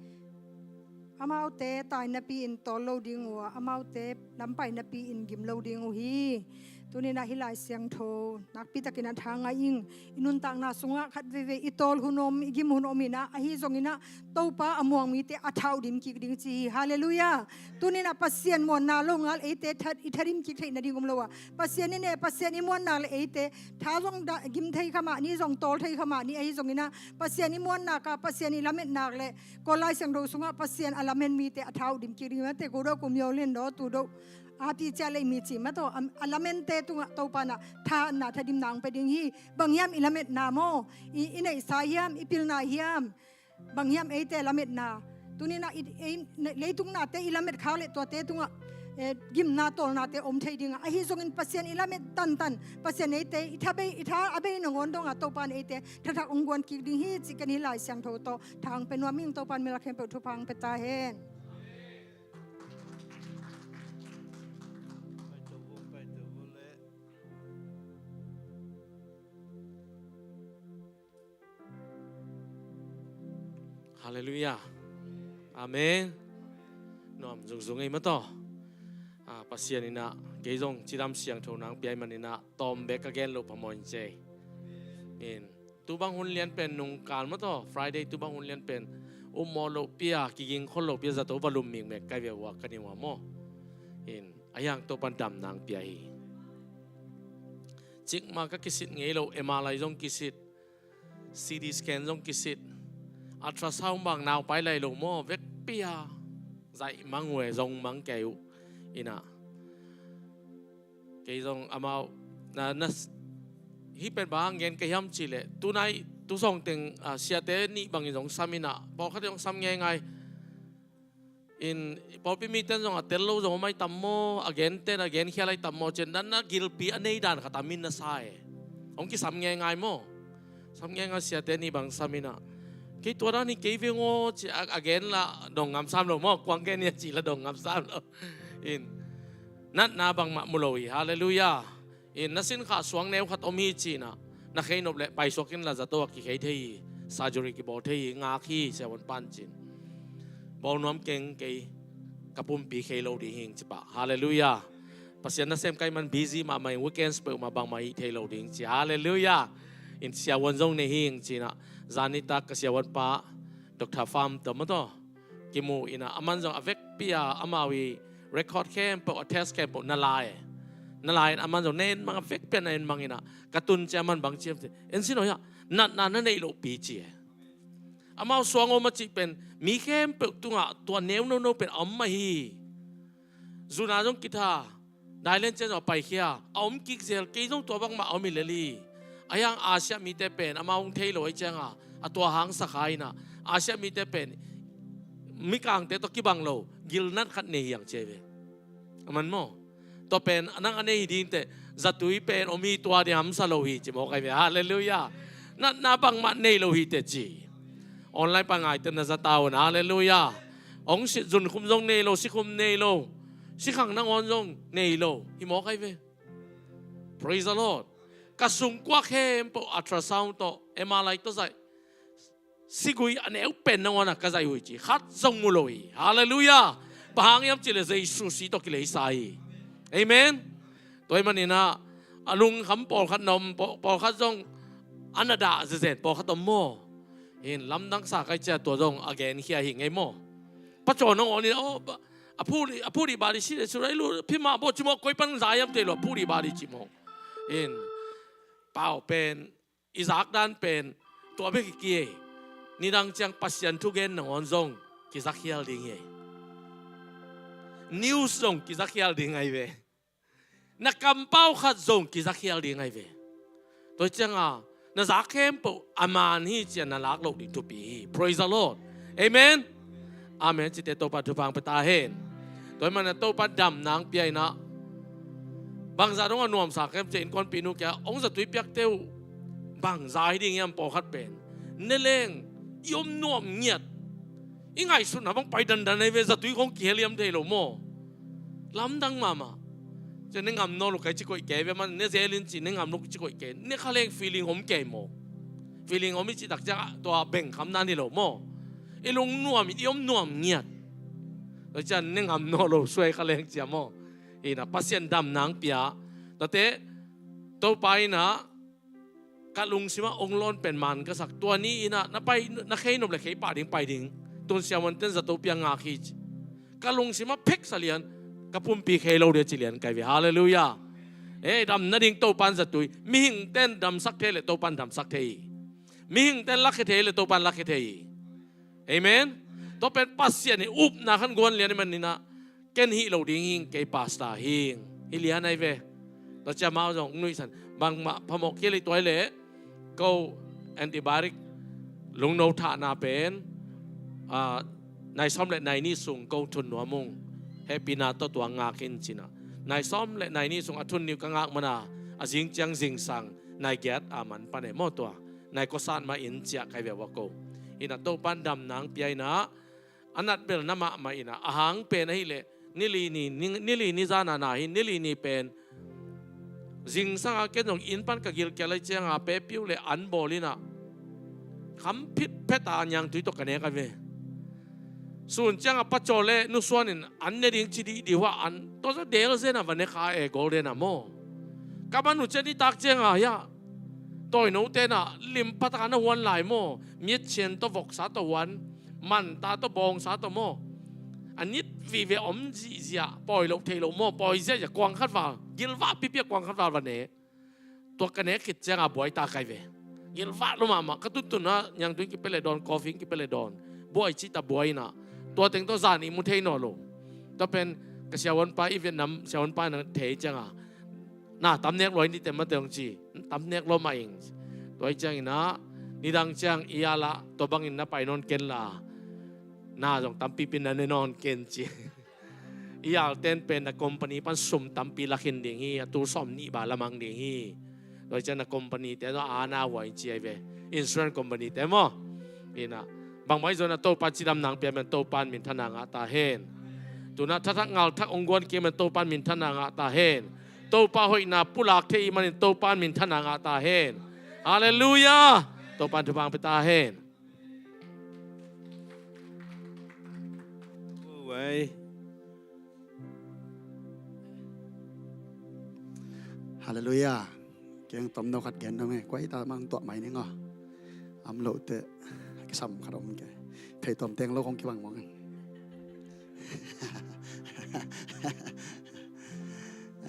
amaute tai napi-in tawl lo ding uh a, amaute lampai napi-in gim lo ding uh hi. Tuni-in ah hih Lai Siangtho nakpi takin a tha ngai ing. I nuntakna sungah khat veivei i tawl hun om, i gim hun om in ah, ahi zongin ah Topa a muang mite a tha uh dim kik ding ci hi. Halleluiah. Tuni-in ah Pasian muanna lo ngal eite tha, i tha dim kik theih nading om lo a, Pasian i ne, Pasian i muan nak leh eite tha zong da, gim thei kha mah ni, zong tawl thei kha mah ni, ahi zongin ah Pasian i muan nak a, Pasian i lamet nak leh Kawl Lai Siangtho sungah Pasian a lamen mite a tha uh dim kik ding. Mate ko do kum yo len do tu do a pi cia lei mi ci mah tawh, a, a lamente tungah Topa in ah thahatna, thadimna hong pia ding hi. Bang hiam i lametna maw? I, i neihsa hiam, i pilna hiam? Bang hiam eite lametna? Tuni-in ah i, ei, leitung nate i lamet khak leh tuate tungah, eh, gimna tawlnate om thei ding a, ahi zongin Pasian i lamet tantan, Pasian eite i tha bei, i tha a bei nangawn dong a Topa in eite thathak hong guan kik ding hi cih ken hih Lai Siangtho tawh tha hong pia nuam ing. Topa in mi lak khempeuh thupha hong pia ta hen. Halleluiah. Amen. Nuam zungzung ei mataw. Ah, Pasian in ah kei zong cidam siangtho nang pia ahih manin ah tawm bek ka gen loh phamawh in ci ei. In, tu bang hun lian pen nungkal mataw, Friday tu bang hun lian pen um mawh loh pia, kiging khol loh pia, zato va lum mikmek kai ve ua ka ni ua maw. In, a hiang Topan dam nang pia hi. Cikmah ka kisit ngei lo, M R I zong kisit, C T scan zong kisit, ultrasound bang nau pai lai lo maw, vekpi a zaih mang uh e, zong mang kei uh. In ah kei zong amau na, na, hih pen bang hang gen ka hiam cih leh, tunai tu sawng teng, ah, siate nih bangin zong sam in ah, pawlkhat in zong sam ngeingai. In, pawlpi mite in zong a tel lo zong om ai tam maw, a gente in a genkhial ai tam maw, ci-in na, na gilpi a nei dan khat a min na sa e. Hong kisam ngeingai maw. Sam ngeingai, siate nih bang sam in ah, kei tua dan hi kei veng aw ci a, a gen la dong ngam sam lo maw, kuang gen hi a ci la dong ngam sam lo. In, natna bangmah mu lo hi. Halleluiah. In, na sin khah suang neu khat om hi ci-in ah, na khei nop leh paisuak in la, zato ah kikhei thei hi, surgery kibawl thei hi, ngak hi, siavuan pan ci-in. Bawl nuam keng, kei ka pumpi khei lo ding hi ing ci pah. Halleluiah. Pasian nasem ka hih man busy mahmah ing, weekends peuhmah bangmah hih thei lo ding ci. Halleluiah. In, siavuan zong nei hi ing ci-in ah, zan nitak ka siavuan pa Doctor Pham tawh mataw kimu in ah, aman zong a vekpi a amau i record khempeuh, a test khempeuh na la e. Na la in aman zong na en mang, a vekpi a na en mang in ah, ka tun ciang aman bang ci hiam cih leh, en sin aw hiah, natna na neih lohpi ci e. Amau suang om a cih pen mi khempeuh tungah tua neu nono pen a om mah hi. Zun a zong kitha, dailen ciang zong a paikhia, a om kik zel, kei zong tua bangmah a om hi lel hi. A hiang Asia mite pen amau hong thei lo ahih ciangin a tua hang sakha in ah, Asia mite pen mikangte tawh kibang lo, gilnat khat nei hi hang ci hi ve. Aman maw. Tua pen nang a nei hi ding teh, zatui pen om hi, tua ding hamsa lo hi ci mawk ai ve. Halleluiah. Natna bangmah nei lo hi teh ci. Online pan ngaite na za ta un. Halleluiah. Hong sit zunkhum zong nei lo, sikhum nei lo, sikhang nangawn zong nei lo hi mawk ai ve. Praise the Lord. Ka sungkua khempeuh ultrasound tawh, M R I tawh zaih, sigui a neu pen nangawn ah ka zaih uh hi ci, khat zong mu lo hi. Halleluiah. Bang hang hiam cih leh Jesu si tawh kileisa hi. Amen. Tua ahih manin ah, a lungkham pawlkhat na om, paw-, pawlkhat zong a na dah zenzen pawlkhat om maw. In, lamdang sa kai cia, tua zong a genkhia hi ngei maw. Pacaw nangawn in, oh, ba-, a phu dih, a phu dih ba dih si dih, surai lu phi mah baw ci maw, koi pan za hiam thei lo, a phu dih ba dih ci maw. In, pau pen, i zak dan pen tua bek hi kei. Nidang ciang Pasian thugen nangawn zong kizakhial ding hi. News zong kizakhial ding ai ve. Na kampau khat zong kizakhial ding ai ve. Tua ciangin na zak khempeuh a man hi ci-a na lak loh ding thupi hi. Praise the Lord. Amen. Amen. Cite Topa thupha pia ta hen. Tua ahih manin Topa dam nang pia in ah, bangzah dong a nuamsa ka hiam cih leh, innkuanpihnu kiangah, hong zatui piakte uh bangzah hi ding hiam, pawlkhat pen ne leng i om nuam ngiat. I ngaihsutna bang pai dandan ai ve, zatui khong kihel hiam thei lo maw. Lamdang mahmah. Ci ne ngam nawn lo kai ci koih kei ve, man ne zel in ci ne ngam lo ci koih kei. Ne kha leng feeling om kei maw. Feeling om i cih tak ciang tua bengkham nan hi lo maw. I lungnuam in i om nuam ngiat. Tua ciang ne ngam nawn lo suai kha leng ci a maw. Ina Pasian dam nang pia. Tuate Topa in ah ka lungsim ah hong lawn pen man ka sak. Tua ni in ah na pai, na khei nop leh khei pah ding pai ding. Tun siavuante'n zato pia ngak hi ci. Ka lungsim ah pheksa lian, ka pumpi khei lo ding ci lian kai ve. Halleluiah. Eh, dam nading Topa'n zatui. Mihingte'n damsak thei leh Topa'n damsak thei hi. Mihingte'n lakhia thei leh Topa'n lakhia thei hi. Amen. Tua pen Pasian in upna khat guan lian ahih manin ah, ken hih lo ding hing, kei pastor hing, hi lian ai ve. Tua ciang amau zong nuihsan, bangmah phamawh kei lei tuai leh, ko antibiotic lungno thahna pen, ah, nai sawm leh nai nih sung ko thun nuam ung. Hehpihna tawh tua ngak in ci-in ah. Nai sawm leh nai nih sung a thun nih uh ka ngak manin ah, a zing ciang zingsang nai giat a man pan e maw tua. Nai kua sat mah in ci-a kai ve ua ko. Ina Topa'n dam nang pia in ah, a nat bel na mahmah in ah, a hang pen ahih leh, ni li ni, ni, ni li ni zan a na hi, ni li ni pen. Zingsang a ken zong inn pan ka gilkial lai ciang a, pepiu leh an bawl in ah, Kham phitphet a niangtui tawh ka nek a ve. Sun ciangah Pa Caw le Nu Suan in an ne ding ci dih dih uh a, an tua zaw delzen a va ne kha e, golden a maw. Ka man uh ciang nitak ciangah hiah tawinote na limpa taka na huan lai maw. Miatchian tawh voksa tawh huan, manta tawh bawngsa tawh maw. A nit vive om zihziah, pawi loh thei loh maw, pawi ziahziah kuang khat val, gilvah pipi a kuang khat val va ne. Tua ka nek khit ciangah buai ta kai ve. Gilvah lo mahmah, ka tuntun ah niangtui in kipia le dawn, coffee in kipia le dawn. Buai cih ta buai inah. Tua teng tawh zan i mu thei nawn lo. Tua pen ka siavuanpa i Vietnam siavuanpa in a thei ciangah, na tam nek lua in dih teh mate hong ci. Tam nek lua mah ing. Tua hi ciangin ah, nidang ciang i al ah tua bangin na pai nawn ken la, na zong tampipi na ne nawn ken ci. I alten pen na company pan sum tampi lakhin ding hi, a tul sawm nih ba lamang ding hi. Tua ciang na company te zong a na huai ci ai ve. Insurance company te maw. Inah, bangmah i zon a Topa cidam nang pia men Topa in minthanna ngah ta hen. Tuna thathak ngalthak ong guan kei men Topa in minthanna ngah ta hen. Topa hoihna pulak thei i manin Topa in minthanna ngah ta hen. Halleluiah. Topa in thupha ong pia ta hen. Uai. Halleluiah. Keng tomno khat gen dong e. Kuai ta mang tuah mai ning aw. Am loh teh kisam khat om ke. Thei tom teng lo kong kibang mong.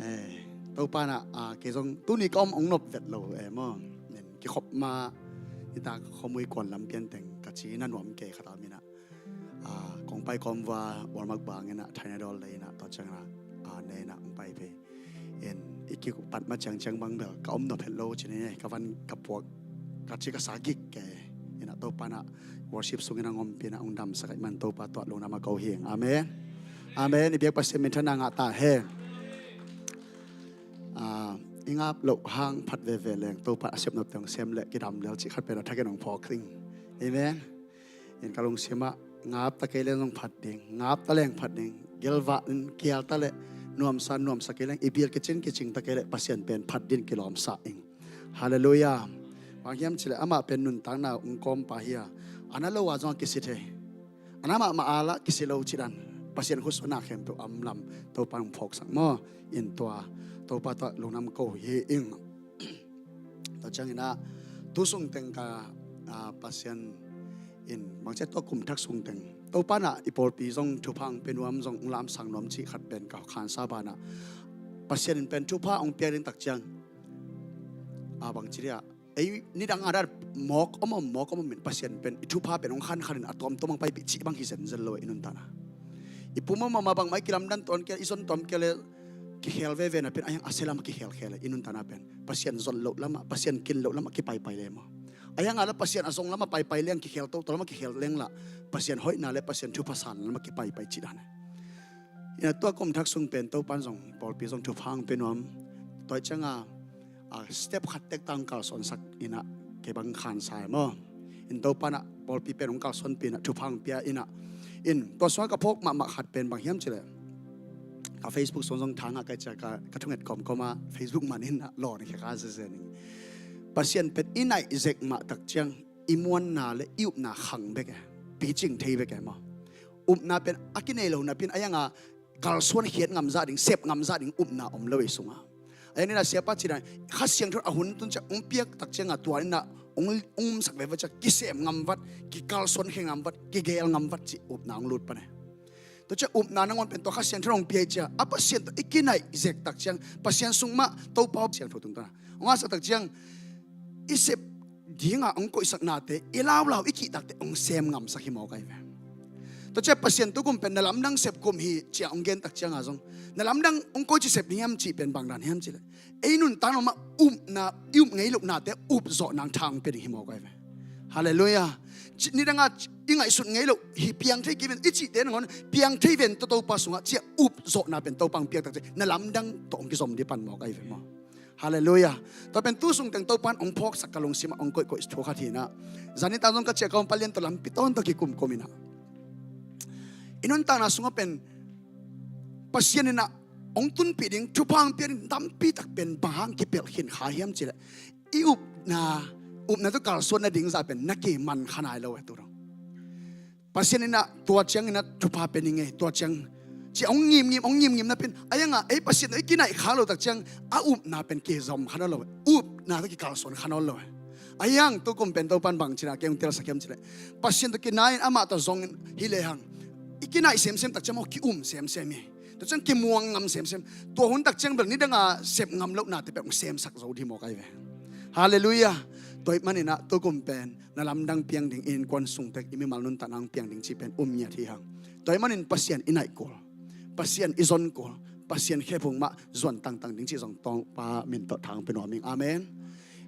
Eh, Topa na, ah, kei zong tuni ka om ong nop vet lo, eh, maw. Nen kikhop ma, ita khomui kuan lam pian teng ka ci na nuam kei khat a minah. Ah, kong pai kawm va, Walmart bang inah, Thaina dawl le inah, tua ciang inah, ah, ne inah, ong pai pei. In, i kipat ma ciangciang bang bel, ka om nop het lo ci ni, ka van ka puak, ka ci ka sa gik ke. Inah Topa na worship sung inah ngompi inah ong damsak ai man Topa tua lungdam a ko hing. Amen. Amen. I biak Pasian minthanna ngah ta hen. Ah, i ngap loh hang phat veve leng Topa a sep nop teng sem le kidam lel cih khat pen a thakin ong phawk ding. Amen. In ka lungsim ah ngap ta kei leng zong phat ding, ngap ta leng phat ding, gelvah in kial ta le nuamsa nuamsa kei leng, i bil kicing kicing ta kei le Pasian pen phat din kilawmsa ing. Halleluiah. Bang hiam cileh amah pen nuntakna ung kawmpa hi a, a na lo a zong a kisi thei. A na mahmah a lah kisi lo cidan. Pasian khutsuahna khempeuh a om lam Topa ung phawksak maw. In tua Topa tua lungdam ko hi ing. Tua ciangin ah tu sung teng ka, ah, Pasian in bangcia tua kum thak sung teng Topa na i pawlpi zong thupha ung pia nuam zong ung lamsang nuam cih khat pen ka khansa banah Pasian in pen thupha ung piak ding tak ciang, ah, bangci dia ei nidang a dat mawk om om mawk om om in Pasian pen i thupha pen ung khankhan in a tuamtuam ang paipih cih bang hi zenzen lo i nuntakna. I pum om om a bangmah i kilamdan tuan kei i zon tuam kei le kikhel veve na pen a hiang a sia lam a kikhel khel i nuntakna pen Pasian zon loh lamah, Pasian kin loh lamah kipaipai le maw. A hiang a la Pasian a zong lamah paipai leng kikhel toto lamah kikhel leng lah Pasian hoihna le Pasian thupha san lamah kipaipai cih dan. Ina tua kum thak sung pen Topan zong pawlpi zong thupha ang pe nuam. Tua cianga a step khat tek tang kalsuansak ina kei bang khansa e maw. In Topan a pawlpi pen hong kalsuanpi ina thupha ang pia ina. In tua sungah ka phawk mahmah khat pen bang hiam cileh ka Facebook sung zong thangah kai cia ka, ka thunget kawmkawm a Facebook man in a lawn khia ka zezen in. Pasian pen i naih zek mah tak ciang i muanna le i upna khang bek e. Picing thei bek e maw. Upna pen a kinei lo na pin a yanga kalsuan khiat ngamzah ding, sep ngamzah ding upna om lo i sunga. A yang nina siapa cina Kha Siangtho a hun tun cia ung piak tak cianga tua nina ung, ung umsak veva cia kisem ngamvat, kikalsuan khe ngamvat, kigel ngamvat ci upna ung lut pane. Tua cia upna nangon pen tua Kha Siangtho ung piak cia a Pasian tua i kinaih zek tak ciang Pasian sung mah Topa Siangtho tung tana ung asak tak ciang i sep dinga ong koihsaknate i laulau i kihtakte ong sem ngamsak hi mawk ai ve. Tua cia Pasian tukum pen na lamdang sep kum hi cia ong gen tak cianga zong na lamdang ong koici sep ding hiam cih pen bangdan hiam cileh ei nuntak noma upna i up ngei lohnate up zawh nang thang pe ding hi mawk ai ve. Halleluiah. Nidanga i ngaihsut ngei loh hi piang thei kiven i cihte nangon piang thei ven tua Topa sungah cia up zawhna pen Topa ong piak tak cia na lamdang tawh ong kizom di pan mawk ai ve maw. Halleluiah. Tua pen tu sung teng Topan ong phawksak ka lungsimah ong koihkoih thu khat hinah. Zani tang zong ka ciah ka um palian tua lampi tawntaw kikumkum inah i nuntakna sungah pen Pasian inah ong tunpih ding thupha ang pia ding tampi tak pen bang hang kipelh khin kha hiam cileh i upna Upna tawh kalsuan nading zah pen na kiman kha nai lo e tu dong. Pasian in ah tua ciangin ah thupha pia ning ei, tua ciang ci hong ngimngim, hong ngimngim na pen a iang ah ei Pasian tawh i kinaih kha lo tak ciang a upna pen kizom kha nawn lo e. Upna tawh kikalsuan kha nawn lo e. A iang tu kum pen Topan bang ci na kei hong telsak hiam cileh, Pasian tawh kinai in amah tawh zong hi lehang i kinaih semsem tak ciang maw ki-um semsem hi. Tua ciang kimuang ngam semsem. Tua hun tak ciang bel nidang a sep ngam lohnate pek hong semsak zo dih maw kai ve. Halleluiah. Tua ih manin ah tu kum pen na lamdang piang ding, innkuan sungte i mimal nuntakna hong piang ding cih pen um ngiat hi hang. Tua ih manin Pasian i naih kul, Pasian i zon kul, Pasian khephung mah zuan tangtang ding cih zong Topa min tawh thang pia nuam ing. Amen.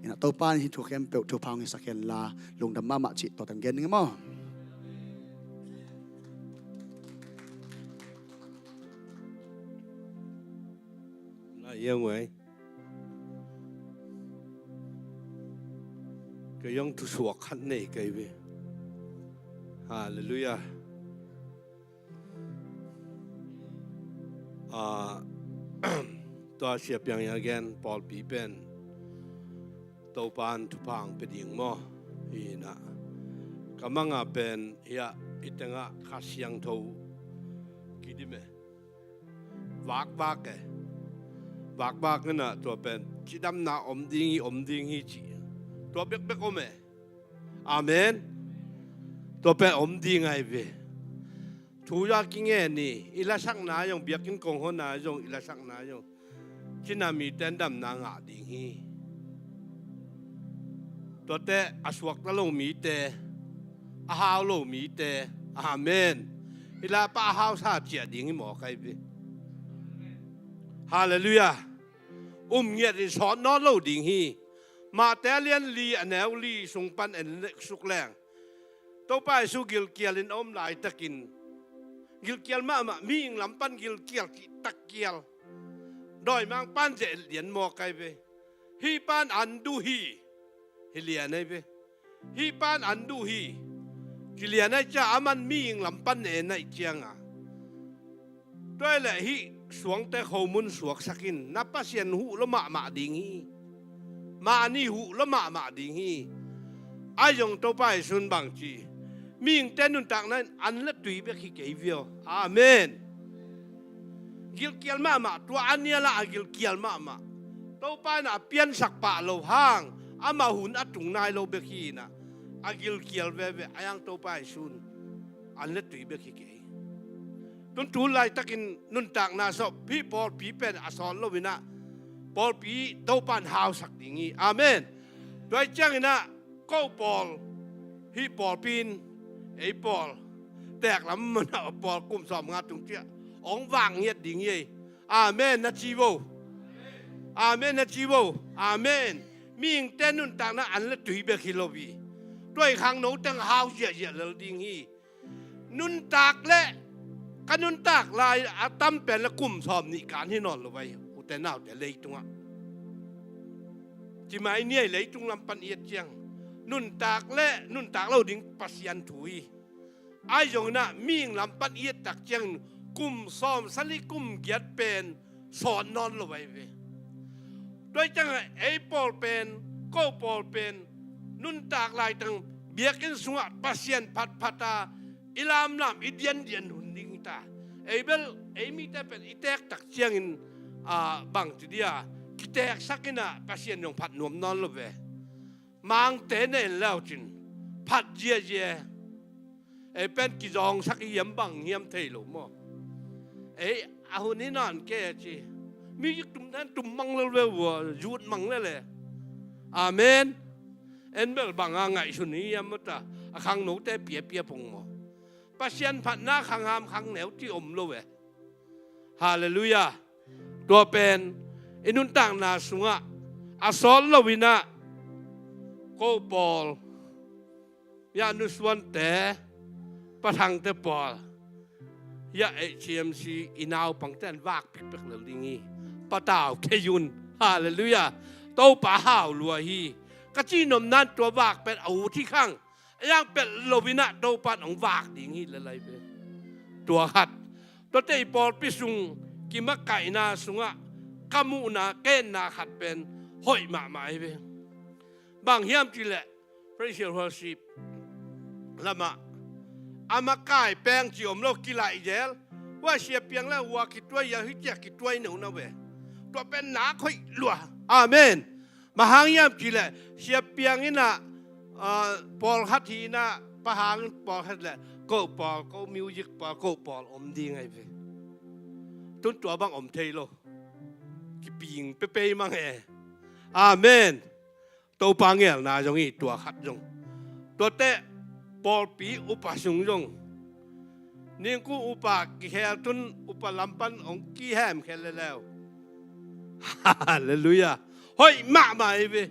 Inah Topa in hih thu khempeuh thupha hong hisak hen la, lungdam mahmah cih tua teng gen ning maw. Lai iang wei. Kei zong thusuak khat nei kei ve. Halleluiah. Ah, tua sia piang ia gen pawlpi pen Topan thupha hong pia ding maw. Hi inah ka manga pen hiah i tengah Kha Siangtho kidim e. Vakvak e. Vakvak inah tua pen cidamna om ding hi, om ding hi ci. Tua bekbek om e. Amen. Tua pen om ding ahi ve. Thu za kingen hi, i lasakna zong, biakinn kong honna zong, i lasakna zong, cina mite in damna ngah ding hi. Tuate a suakta lo mite, a hau lo mite, amen. I lapa a hausa ciah ding hi maw kai ve. Halleluiah. Um ngiat in sawt nawn lo ding hi. Mate a lian li a neu li sung pan en suk leng, Topa Jesu gilkial in a om laitakin, gilkial mahmah, mihing lam pan gilkial, cihtak kial, dawimang pan zeh lian maw kai ve. Hih pan an duh hi. Hi lian ahi ve. Hih pan an duh hi. Ci lian ahi cia a man mihing lam pan en ahi cianga, tua hi leh hih suangte khomun suaksak in, na Pasian huh lo mahmah ding hi. Mahni huh lo mahmah ding hi. Ahi zong Topa Jesu in bang ci, mihingte nuntakna in an le tui bek hi kei vio. Amen. Gilkial mahmah, tua a nial ah a gilkial mahmah. Topa in a piansak pah lo hang, amah hun a tung nai lo bek hi inah, a gilkial veve, a iang Topa Jesu in an le tui bek hi kei. Tun tu laitakin nuntakna sawp hih pawlpi pen a sawt lo inah, pawlpi Topa in hausak ding hi. Amen. Tua hi ciangin ah ko pawl, hih pawlpi in ei pawl, teek lam mana pawl kum sawm nga tung ciah hong vak ngiat ding hi ei. Amen na ci vo. Amen na ci vo. Amen. Mihingte nuntakna an le tui bek hi lo hi. Tua hi khangno teng hau ziahziah lel ding hi. Nuntak le ka nuntak lai a tam pen le kum sawm nih kan hi nawn lo vai, ute naute leitungah. Cimai niai leitung lam pan i et ciang, nuntak le nuntak lo ding Pasian thu hi. Ahi zongin ah mihing lam pan i et tak ciangin kum sawm sali kum giat pen sawt nawn lo ahi ve. Tua hi ciangah ei pawl pen, ko pawl pen, nuntak laitang biakinn sungah Pasian phatphat a i lamlam i diandian hun ding hi ta. Ei bel ei mite pen i teek tak ciangin, ah, bang ci dia, kiteeksak inah Pasian zong phat nuam nawn lo ve. Mangte nen leucin phat ziazia. Ei pen kizawngsak i hiam bang hiam thei lo maw. Ei a hun hi nawn kei a ci. Music tum then tum mang lel ve vua, zut mang lel e. Amen. En bel bang a ngaihsun hi hiam maw ta, a khangnote piapia pong maw. Pasian phatna khangham khangneu ci om lo e. Halleluiah. Tua pen i nuntakna sungah a sawt lo inah ko pawl, ya nusuante, pathangte pawl, ya H C M C i naupangte an vak pikpek lel ding hi. Patau kei un. Halleluiah. Topa hau lua hi. Ka cihnopna in tua vak pen a ut hi khang. A iang pelh lo inah Topa in hong vak ding hi le lai ve. Tua khat. Tuate i pawlpi sung kimakaihna sungah ka muhna, ka etna khat pen hoih mahmah hi ve. Bang hiam cih leh praise and worship lamah a makai peng ci om lo, kilaih zel. Hua sia piang le hua kituai, ya hi cia kituai no na ve. Tua pen nak hoih lua. Amen. Bang hang hiam cih leh sia piang in ah, ah, pawlkhat hi in ah, bang hang pawlkhat leh ko pawl, ko music pawl, ko pawl om ding ahi ve. Tun tua bang om thei lo. Kiping pepei mang e. Amen. Topa ngelna zong hi, tua khat zong. Tuate pawlpi upa sung zong. Ningku upa kikhel tun upa lam pan hong kihem khel le leu. Halleluiah. Hoih mahmah hi ve.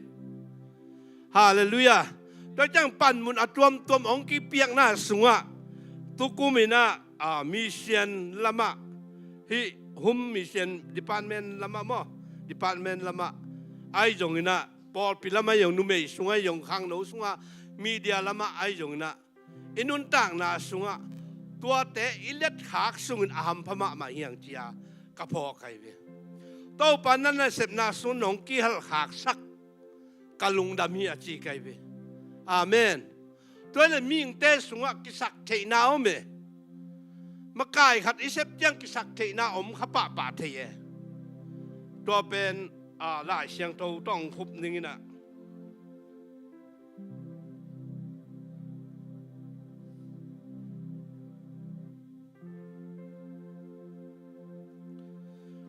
Halleluiah. Tua ciang panmun a tuamtuam hong kipiakna sungah tukum in ah, ah, mission lamah, hih home mission department lamah maw, department lamah ahi zongin ah, pawlpi lamah zong, numei sungah zong, khangno sungah, media lamah ahi zongin ah, i nuntakna sungah tuate i letkhak sungin a hampha mahmah hi hang ci-a ka phawk ahi ve. Topa na nasepna sung nong kihelkhaksak ka lungdam hi a ci ka hi ve. Amen. Tua le mihingte sungah kisak theihna om e. Makai khat i sep ciang kisak theihna om kha pahpah thei e. Tua pen, a, Lai Siangtho tawh hong khup ning in ah.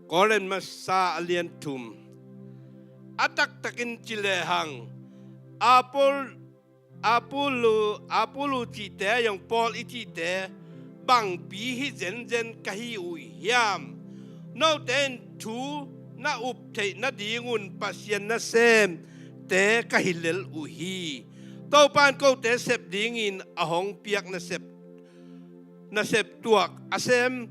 Korin masa a lian thum. A taktakin ci lehang, Apol-, Apollo, Apollo cihte a zong Paul i cihte bangpi hi zenzen ka hi uh hiam? Note in thu na up theih nadingun Pasian nasemte ka hi lel uh hi. Topa in kote sep dingin a hong piak nasep, nasep tuak a sem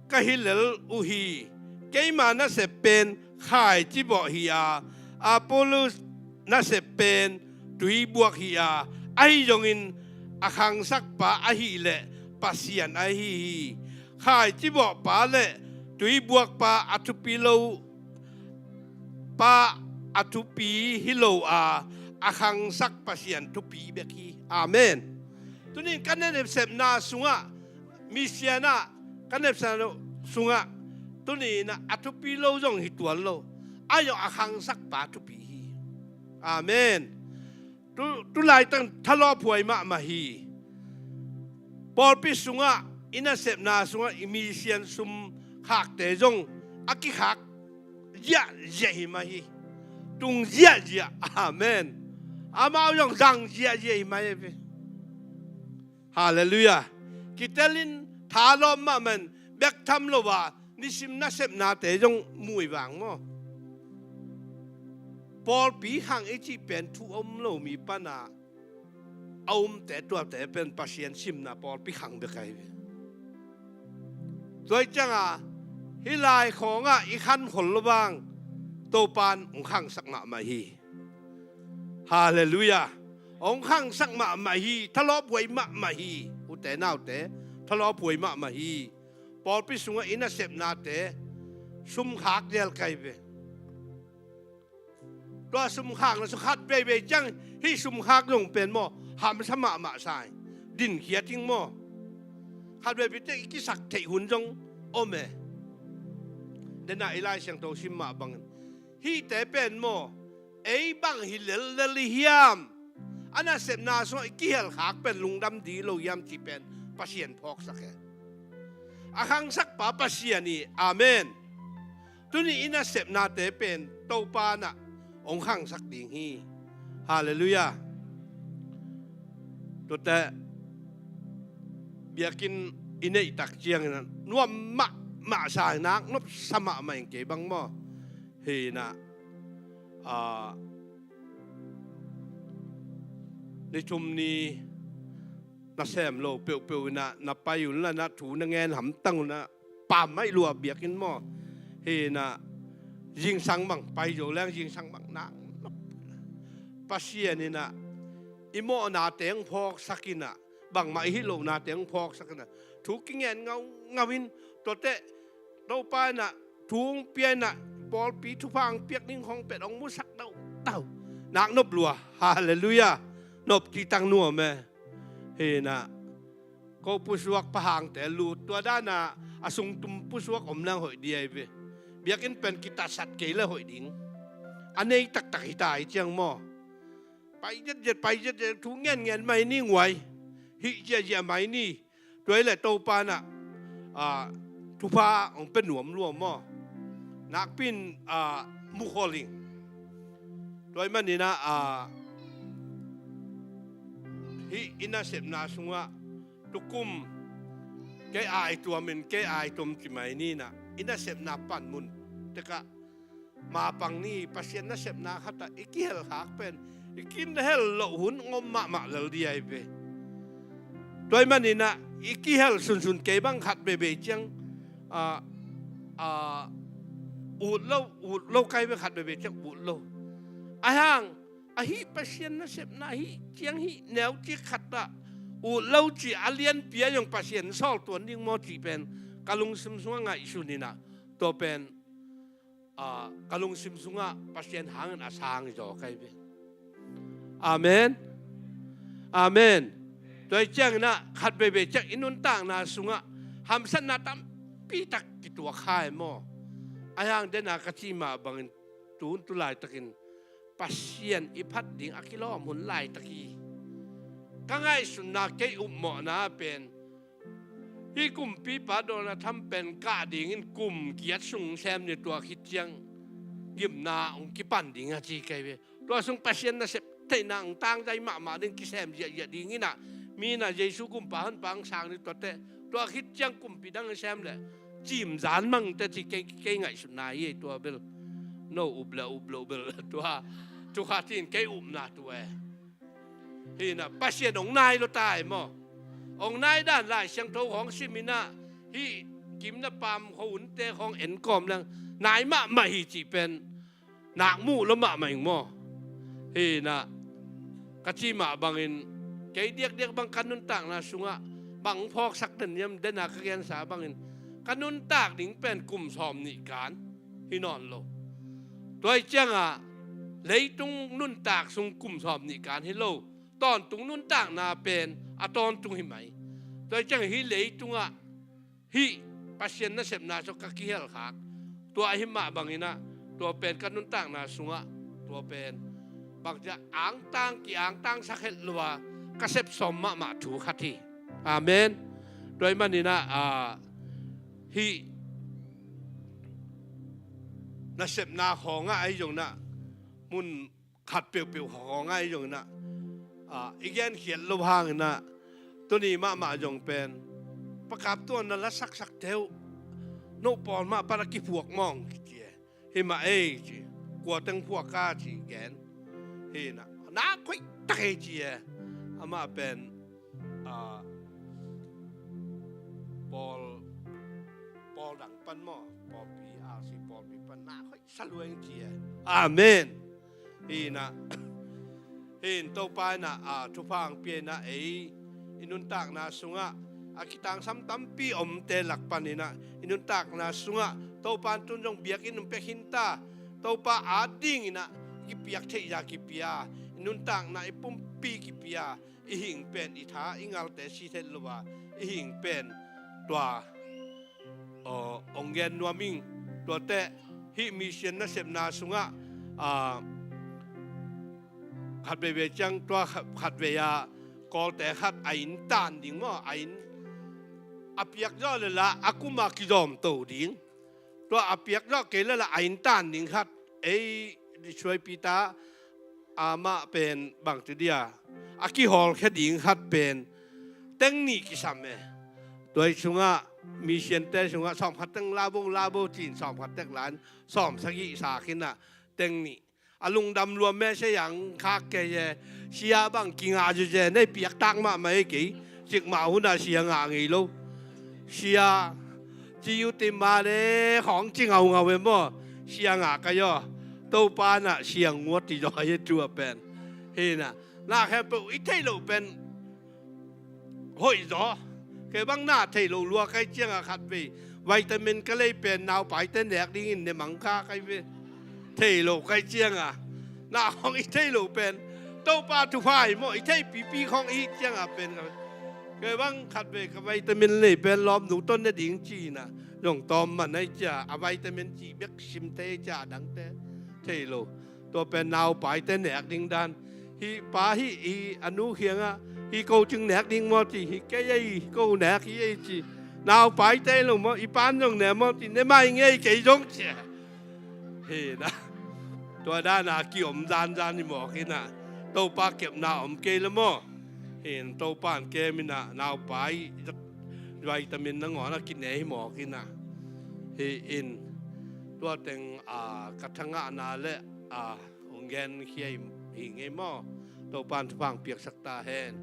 ka hi lel uh hi. Keima nasep pen khaici bawh hi a, Apollos nasep pen tuibuak hi a, ahi zongin a khangsakpa ahih leh Pasian ahi hi. Khaici bawhpa le tuibuakpa a thupi lo pa a thupi hi lo a, a khangsak Pasian thupi bek hi. Amen. Tunin ka nasepna sungah, mission ah ka nasepna sungah, tunin ah a thupi lo zong hi tuan lo. A zong a khangsakpa thupi hi. Amen. Tu, tu laitak thalawphuai mahmah hi. Pawlpi sungah, i nasepna sungah i mission sum khakte zong a kikhak ziahziah hi mah hi. Tung ziahziah. Amen. Amau zong zang ziahziah hi mah hi. Halleluiah. Kitelin thalawp mahmah in bek tham lo a, nisim nasepnate zong mui vang maw? Pawlpi khang i cih pen thu a um lo mi pana a umte, tuate pen Pasian simna pawlpi khang bek ahi ve. Tua hi cianga hih lai khawngah i khan khol lo bang, Topan hong khangsak mahmah hi. Halleluiah. Hong khangsak mahmah hi, thalawphuai mahmah hi. Ute naute, thalawphuai mahmah hi. Pawlpi sungah i nasepnate sumkhak zel ka hi ve. Tua sumkhakna sung khat veivei ciang, hih sumkhak zong pen maw, hamsa mahmah sa hi. Dinkhia ding maw. Khat veivei ciang i kisak theih hun zong om e. Dena i Lai Siangtho sim mah bangin, hihte pen maw, ei bang hi lellel i hiam? A nasepna sungah i kihelkhak pen lungdam ding lo hiam cih pen Pasian phawksak e. A khangsakpa Pasian hi. Amen. Tuni i nasepnate pen Topa nah hong khangsak ding hi. Halleluiah. Tuate biakinn i neihtak ciangin nuam mahmah sa hi, nak nopsa mahmah ing kei bang maw. Hi nah, a, ni thum ni nasem lo peuhpeuh in ah na pai un la, na thu na ngen hamtang un ah, pam mai lua biakinn maw. Hi nah, zingsang bang pai zo leng zingsang bang nak nop. Pasian in ah i mawhnate hong phawksak in ah, bangmah i hih lohnate hong phawksak in ah, thu kingen ngaungau in, tuate Topa in ah thu hong pia in ah, pawlpi thupha hong piak ding khawng pen hong musak dauhdauh. nak nop lua. Halleluiah. Nop cih tak nuam e. Hi na, ko pusuak pahangte lut, tua dana a sungtum pusuak om nang hoih ding ahi ve. Biakinn pen kitatsat kei le hoih ding. A nei taktak hi ta hi ciang maw. Pai ziatziat, pai ziatziat, thu ngen ngen mai ni nguai. Hih ziahziah mai ni. Tua hi le Topa na, ah, thupha hong pia nuam lua maw. Nakpi in, ah, mukhol ing. Tua hi manin ah, ah, hih i nasepna sungah tukum kei aituam in, kei aituam ci mai ni na. I nasepna panmun tekah mapang ni, Pasian nasepna khatah i kihel khak pen i kihel loh hun ngom mahmah lel ding ahi ve. Tua hi manin ah i kihel sunsun kei bang khat veve ciang, ah, ah, ut lo, ut lo kai ve, khat veve ciang ut lo. Ahi hang, ahi Pasian nasepna hi ciang hih neu cik khatah ut lo ci a lianpi a zong Pasian sawl tuan ding maw cih pen ka lungsim sungah ngaihsun in ah, tua pen ah, ka lungsim sungah Pasian hangin a sang hi zaw kai ve. Amen. Amen. Tua hi ciangin ah khat veve ciang i nuntakna sungah hamsatna tampi tak kituak hai maw. Ahi hang dena ka cih mah bangin tun tu laitakin Pasian i phat ding a kilawm hun laitak hi. Ka ngaihsutna kei upmawhna pen hih kumpipa Donald Trump pen kah dingin kum giat sung sem ni, tua khit ciang gimna hong kipan ding a ci kei ve. Tua sung Pasian nasep theihna hong tangzai mahmah ding kisem ziahziah dingin ah, mi na Jesu kumpa honpa hong sang ni tuate. Tua khit ciang kumpi dang sem le cimzan mangte ci kei, kei ngaihsutna hi ei tua bel. No up le up lo bel. Tua, tua khat in kei upna tua e. Hi na, Pasian hong nai lo tai maw. Hong nai dan Lai Siangtho khawng sim in ah, hih gimna pam khawng hunte khawng en kawm leng nai mahmah hi cih pen nak muh lo mahmah ing maw. Hi na, ka cih mah bangin kei diakdiak bang ka nuntakna sungah bang phawksak den hiam, dena ka gensa bangin ka nuntak ding pen kum sawm nih kan hi nawn lo. Tua hi ciangah leitung nuntak sung kum sawm nih kan hi lo, tawntung nuntakna pen a tawntung hi mai. Tua hi ciangah hih leitungah hih Pasian nasepna sung ka kihel khak, tua ahi mah bangin ah tua pen ka nuntakna sungah tua pen bangcia angtang, ki-angtangsak het lo a ka sep sawm mahmah thu khat hi. Amen. Tua hi manin ah, ah, hih nasepna khawngah ahi zongin ah, mun khat peuhpeuh khawngah ahi zongin ah, ah, i genkhiat lo hangin ah, tuni mahmah zong pen pakap tuan na la saksakte uh, no pawl mah pan a kiphuak mawng kici e. Hi mah ei ci, kua teng phuak ka ci gen. Hi na, nak hoih tak ei ci e. Amah pen, ah, pawl, pawl dang pan maw, pawlpi, R C pawlpi pan nak hoih sa lua ing ci e. Amen. Hi na, hi in Topa in ah, ah, thupha hong pia in ah, ei i nuntakna sungah a kitangsam tampi omte lak panin ah, i nuntakna sungah Topa in tun zong biakinn hong pia khin ta. Topa adingin ah kipiak theih zah kipia, i nuntakna i pumpi kipia, i hing pen i tha i ngalte si theih lo a, i hing pen tua, aw, hong gen nuam ing. Tuate hih mission nasepna sungah, ah, khat veivei ciang tua khat, khatvei a Kawlte khat a inn tan ding maw, a inn a piak zawh le la a kum a kizawm to ding. Tua a piak zawh kei le la a inn tan ding khat, ei suaipita amah pen bangci dia a kihawlkhia ding khat pen teng nih kisam e. Tua hi sungah, missionte sungah sawmkhat teng la bo, la bo ci-in sawmkhat tek la-in sawmsagih sa khin ah, teng nih. A lungdam lua me se yang khak kei e. Sia bang kingah zuze, nei piaktak mahmah e kei. Cikmah hun ah sia ngah ngei lo. Sia ci uh ti mah le khawng ci ngaungau e maw. Sia ngah kai aw. Topa in ah sia nguat ti zaw hi tua pen. Hi na, na khempeuh i theih loh pen hoih zaw. Kei bang na theih loh lua kai ciangah khatvei vitamin ka lei pen naupaite nek dingin ne mang kha kai ve. Theih loh kai ciangah Na khong i thei lo pen Topa thupha hi maw, i thei pipi khong i hih ciangah pen ka, kei bang khat vei ka vitamin lei pen lawmnu ton ne ding ci-in ah zong tawm man ahi cia, a vitamin ci bek sim thei cia, a dangte thei lo. Tua pen naupaite nek ding dan. Hih pa hih, hih a nu kiangah hih ko cing nek ding maw ci, hih kei ei, ko nek hi ei ci. Naupaite lo maw, i pan zong nek maw ci, ne mai ngei kei zong cia. Hi na. Tua dana kiom zanzan hi mawk hi na. Topa kepna om kei le maw. Hi na, Topa in kem hi na, naupa hi vitamin nangawn a kine hi mawk hi na. Hi in, tua teng, a, ka thangahna le, a, ung gen khia hi, hi ngei maw. Topa in thupha piaksak ta hen.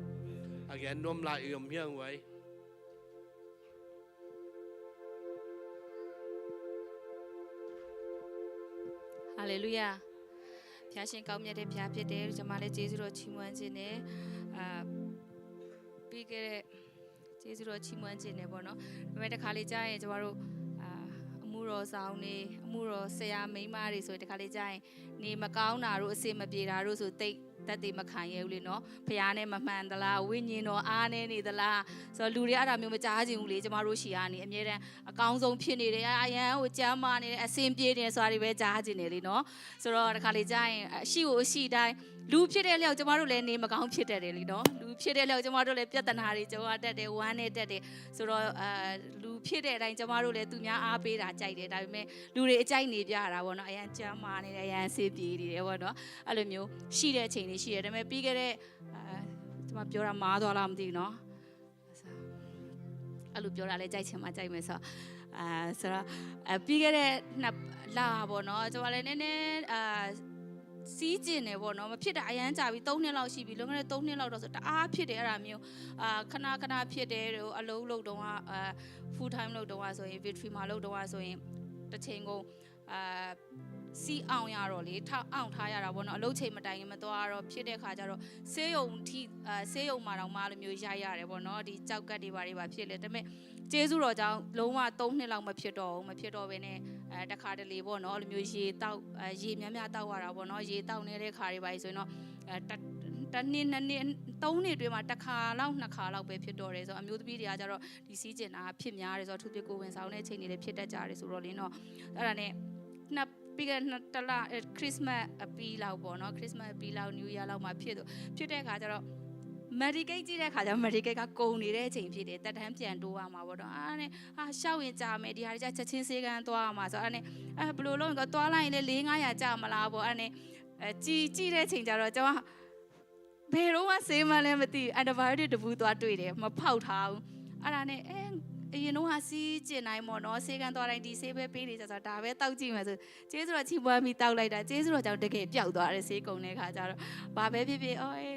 A gen nuam lai i om hiang uai. 哈利路亚！ဖျားရှင်ကောင်းမြတ်တဲ့ဘုရားဖြစ်တယ်။ ကျွန်မလည်းကျေးဇူးတော်ချီးမွမ်းခြင်းနဲ့အာပြီးခဲ့တဲ့ကျေးဇူးတော်ချီးမွမ်းခြင်းနဲ့ပေါ့နော်။ ဒါပေမဲ့တစ်ခါလေကြာရင်ကျမတို့အာအမှုတော်ဆောင်နေအမှုတော်ဆရာမိန်းမတွေဆိုရင်တစ်ခါလေကြာရင်နေမကောင်းတာတို့အဆင်မပြေတာတို့ဆိုသိပ်သက်သေမခံရဲဘူးလေနော်။ ဘုရားနဲ့မမှန်သလား၊ ဝိညာဉ်တော်အားနည်းနေသလားဆိုတော့လူတွေအဲ့ဒါမျိုးမကြားချင်ဘူးလေ။ ကျမတို့ရှီကနေအမြဲတမ်းအကောင်းဆုံးဖြစ်နေတယ်၊ အရမ်းကိုကျန်းမာနေတယ်၊ အဆင်ပြေနေတယ်ဆိုတာတွေပဲကြားချင်တယ်လေနော်။ ဆိုတော့တစ်ခါလေကြာရင်အရှိကိုအရှိတိုင်းလူဖြစ်တဲ့လျောက်ကျမတို့လည်းနေမကောင်းဖြစ်တတ်တယ်လေနော်။ လူဖြစ်တဲ့လျောက်ကျမတို့လည်းပြဿနာတွေကြုံရတတ်တယ်၊ ဝမ်းနည်းတတ်တယ်။ ဆိုတော့အာလူဖြစ်တဲ့အတိုင်းကျမတို့လည်းသူများအားပေးတာကြိုက်တယ်။ ဒါပေမဲ့လူတွေအကြိုက်နေပြရတာပေါ့နော်။ အရမ်းကျန်းမာနေတယ်၊ အရမ်းအဆင်ပြေနေတယ်ပေါ့နော်။ အဲ့လိုမျိုးရှိတဲ့အချိန်တွေရှိတယ်။ ဒါပေမဲ့ပြီးခဲ့တဲ့အာကျမပြောတာမှားသွားလားမသိဘူးနော်။ အဲ့လိုပြောတာလဲကြိုက်ချင်မှကြိုက်မယ်ဆိုတော့အာဆိုတော့အပြီးခဲ့တဲ့နှစ်လပေါ့နော်။ ကျွန်မလည်းနည်းနည်းအာစီးကျင်တယ်ပေါ့နော်။ မဖြစ်တာအရမ်းကြာပြီ၊ သုံးနှစ်လောက်ရှိပြီ။ လွန်ခဲ့တဲ့သုံးနှစ်လောက်တော့ဆိုတအားဖြစ်တယ်အဲ့ဒါမျိုး။ အာခဏခဏဖြစ်တယ်။ အလုပ်လုပ်တုန်းကအာ full time လုပ်တုန်းကဆိုရင် Victory မှာလုပ်တုန်းကဆိုရင်တစ်ချိန်ကုန်အာစီးအောင်ရတော့လေ၊ ထပ်အောင်ထားရတာပေါ့နော်။ အလုပ်ချိန်မတိုင်ခင်မသွားတော့ဖြစ်တဲ့ခါကျတော့ဆေးရုံထိအာဆေးရုံမှာတောင်မှအဲ့လိုမျိုးရိုက်ရတယ်ပေါ့နော်။ ဒီကျောက်ကပ်တွေဘာတွေဘာဖြစ်လဲ။ ဒါပေမဲ့ကျေးဇူးတော်ကြောင့်လုံးဝသုံးနှစ်လောက်မဖြစ်တော့ဘူး။ မဖြစ်တော့ဘဲနဲ့အဲတခါတလေပေါ့နော်။ အဲ့လိုမျိုးရေတောက်အဲရေများများတောက်ရတာပေါ့နော်။ ရေတောက်နေတဲ့ခါတွေဘာတွေဆိုရင်တော့အဲတတနှစ်နှစ်နှစ်သုံးနှစ်အတွင်းမှာတစ်ခါလောက်နှစ်ခါလောက်ပဲဖြစ်တော့တယ်ဆိုတော့အမျိုးသမီးတွေကကျတော့ဒီစီးကျင်တာဖြစ်များတယ်ဆိုတော့အထူးသဖြင့်ကိုယ်ဝန်ဆောင်တဲ့အချိန်တွေလည်းဖြစ်တတ်ကြတယ်ဆိုတော့လေနော်။ အဲ့ဒါနဲ့နှစ်ပြီးခဲ့တဲ့နှစ်တစ်လအဲ Christmas အပြီးလောက်ပေါ့နော်။ Christmas အပြီးလောက် New Year လောက်မှာဖြစ်တော့ဖြစ်တဲ့အခါကျတော့ Medicaid ကြည့်တဲ့အခါကျတော့ Medicaid ကကုန်နေတဲ့အချိန်ဖြစ်တယ်။ သက်တမ်းပြန်တိုးရမှာပေါ့နော်။ အဲ့ဒါနဲ့အာရှောက်ရင်ကြာမယ်၊ ဒီဟာတွေကချက်ချင်းဆေးခန်းသွားရမှာဆိုတော့အဲ့ဒါနဲ့အဲဘယ်လိုလုပ်ရင်ကသွားလိုက်ရင်လည်းလေးငါးရာကြာမလားပေါ့။ အဲ့ဒါနဲ့အဲကြည့်ကြည့်တဲ့အချိန်ကျတော့ကျွန်မ ဘယ်တော့မှဆေးမှန်းလည်းမသိဘူး။ Antibiotic တစ်ဘူးသွားတွေ့တယ်၊ မဖောက်ထားဘူး။ အဲ့ဒါနဲ့အဲအရင်တော့ကစီးကျင်တိုင်းပေါ့နော်၊ ဆေးခန်းသွားတိုင်းဒီဆေးပဲပေးနေကြဆိုတော့ဒါပဲတောက်ကြည့်မယ်ဆိုကျေးဇူးတော်ချီးမွမ်းပြီးတောက်လိုက်တာ၊ ကျေးဇူးတော်ကြောင့်တကယ်ပျောက်သွားတယ်။ ဆေးကုန်တဲ့ခါကျတော့ဘာပဲဖြစ်ဖြစ်အော်အဲ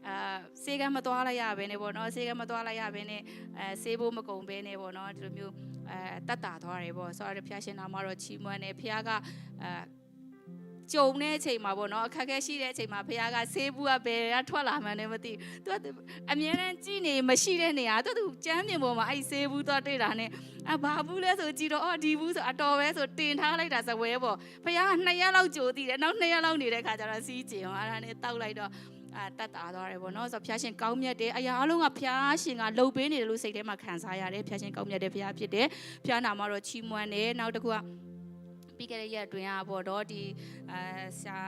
အာဆေးခန်းမသွားလိုက်ရဘဲနဲ့ပေါ့နော်၊ ဆေးခန်းမသွားလိုက်ရဘဲနဲ့အဲဆေးဖို့မကုန်ဘဲနဲ့ပေါ့နော်၊ ဒီလိုမျိုးအဲတတ်တာသွားတယ်ပေါ့။ ဆိုတော့ဖျားရှင်နာမတော်ချီးမွမ်းတယ်။ ဖျားကအဲ ကြုံတဲ့အချိန်မှာပေါ့နော်၊ အခက်အခဲရှိတဲ့အချိန်မှာဘုရားကဆေးဘူးကဘယ်ကထွက်လာမှန်းလည်းမသိဘူး။ သူကအမြဲတမ်းကြည့်နေမရှိတဲ့နေရာ၊ သူကကျမ်းပြင်ပေါ်မှာအဲ့ဒီဆေးဘူးသွားတွေ့တာနဲ့အာဘာဘူးလဲဆိုကြည့်တော့အော်ဒီဘူးဆိုအတော်ပဲဆိုတင်ထားလိုက်တာစပွဲပေါ့။ ဘုရားကနှစ်ရက်လောက်ကြိုသိတယ်။ နောက်နှစ်ရက်လောက်နေတဲ့အခါကျတော့စီးကျင်ရောအဲ့ဒါနဲ့တောက်လိုက်တော့အာတတ်တာသွားတယ်ပေါ့နော်။ ဆိုတော့ဘုရားရှင်ကောင်းမြတ်တယ်။ အရာအလုံးကဘုရားရှင်ကလုပ်ပေးနေတယ်လို့စိတ်ထဲမှာခံစားရတယ်။ ဘုရားရှင်ကောင်းမြတ်တဲ့ဘုရားဖြစ်တယ်။ ဘုရားနာမတော်ချီးမွမ်းတယ်။ နောက်တစ်ခုက ပြီးခဲ့တဲ့ရက်အတွင်းကပေါ့နော်၊ ဒီအာဆရ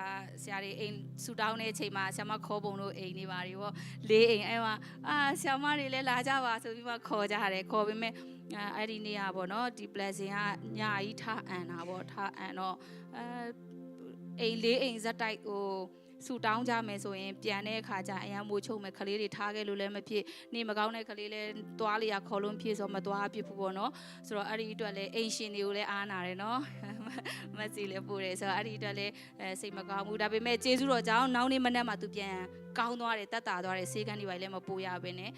ာဆရာတွေအိမ်ဆူတောင်းတဲ့အချိန်မှာဆရာမခေါ်ပုံတို့အိမ်တွေပါတွေပေါ့၊ လေးအိမ်၊ အဲ့မှာအာဆရာမတွေလည်းလာကြပါဆိုပြီးမှခေါ်ကြတယ်။ ခေါ်ပေမဲ့အာအဲ့ဒီနေ့ကပေါ့နော်၊ ဒီ blessing ကညအကြီးထအံတာပေါ့။ ထအံတော့အာအိမ်လေးအိမ်ဆက်တိုက်ဟို ဆူတောင်းကြမယ်ဆိုရင်ပြန်တဲ့အခါကျအရမ်းမိုးချုပ်မယ်။ ကလေးတွေထားခဲ့လို့လည်းမဖြစ်၊ နေမကောင်းတဲ့ကလေးလည်းသွားလေရခေါ်လို့မဖြစ်ဆိုတော့မသွားဖြစ်ဘူးပေါ့နော်။ ဆိုတော့အဲ့ဒီအတွက်လည်းအိမ်ရှင်တွေကိုလည်းအားနာတယ်နော်။ မက်ဆီလည်းပို့တယ်ဆိုတော့အဲ့ဒီအတွက်လည်းအဲစိတ်မကောင်းဘူး။ ဒါပေမဲ့ကျေးဇူးတော်ကြောင့်နောက်နေ့မနက်မှာသူပြန်ကောင်းသွားတယ်၊ သက်သာသွားတယ်။ ဆေးခန်းတွေဘာတွေလည်းမပို့ရဘဲနဲ့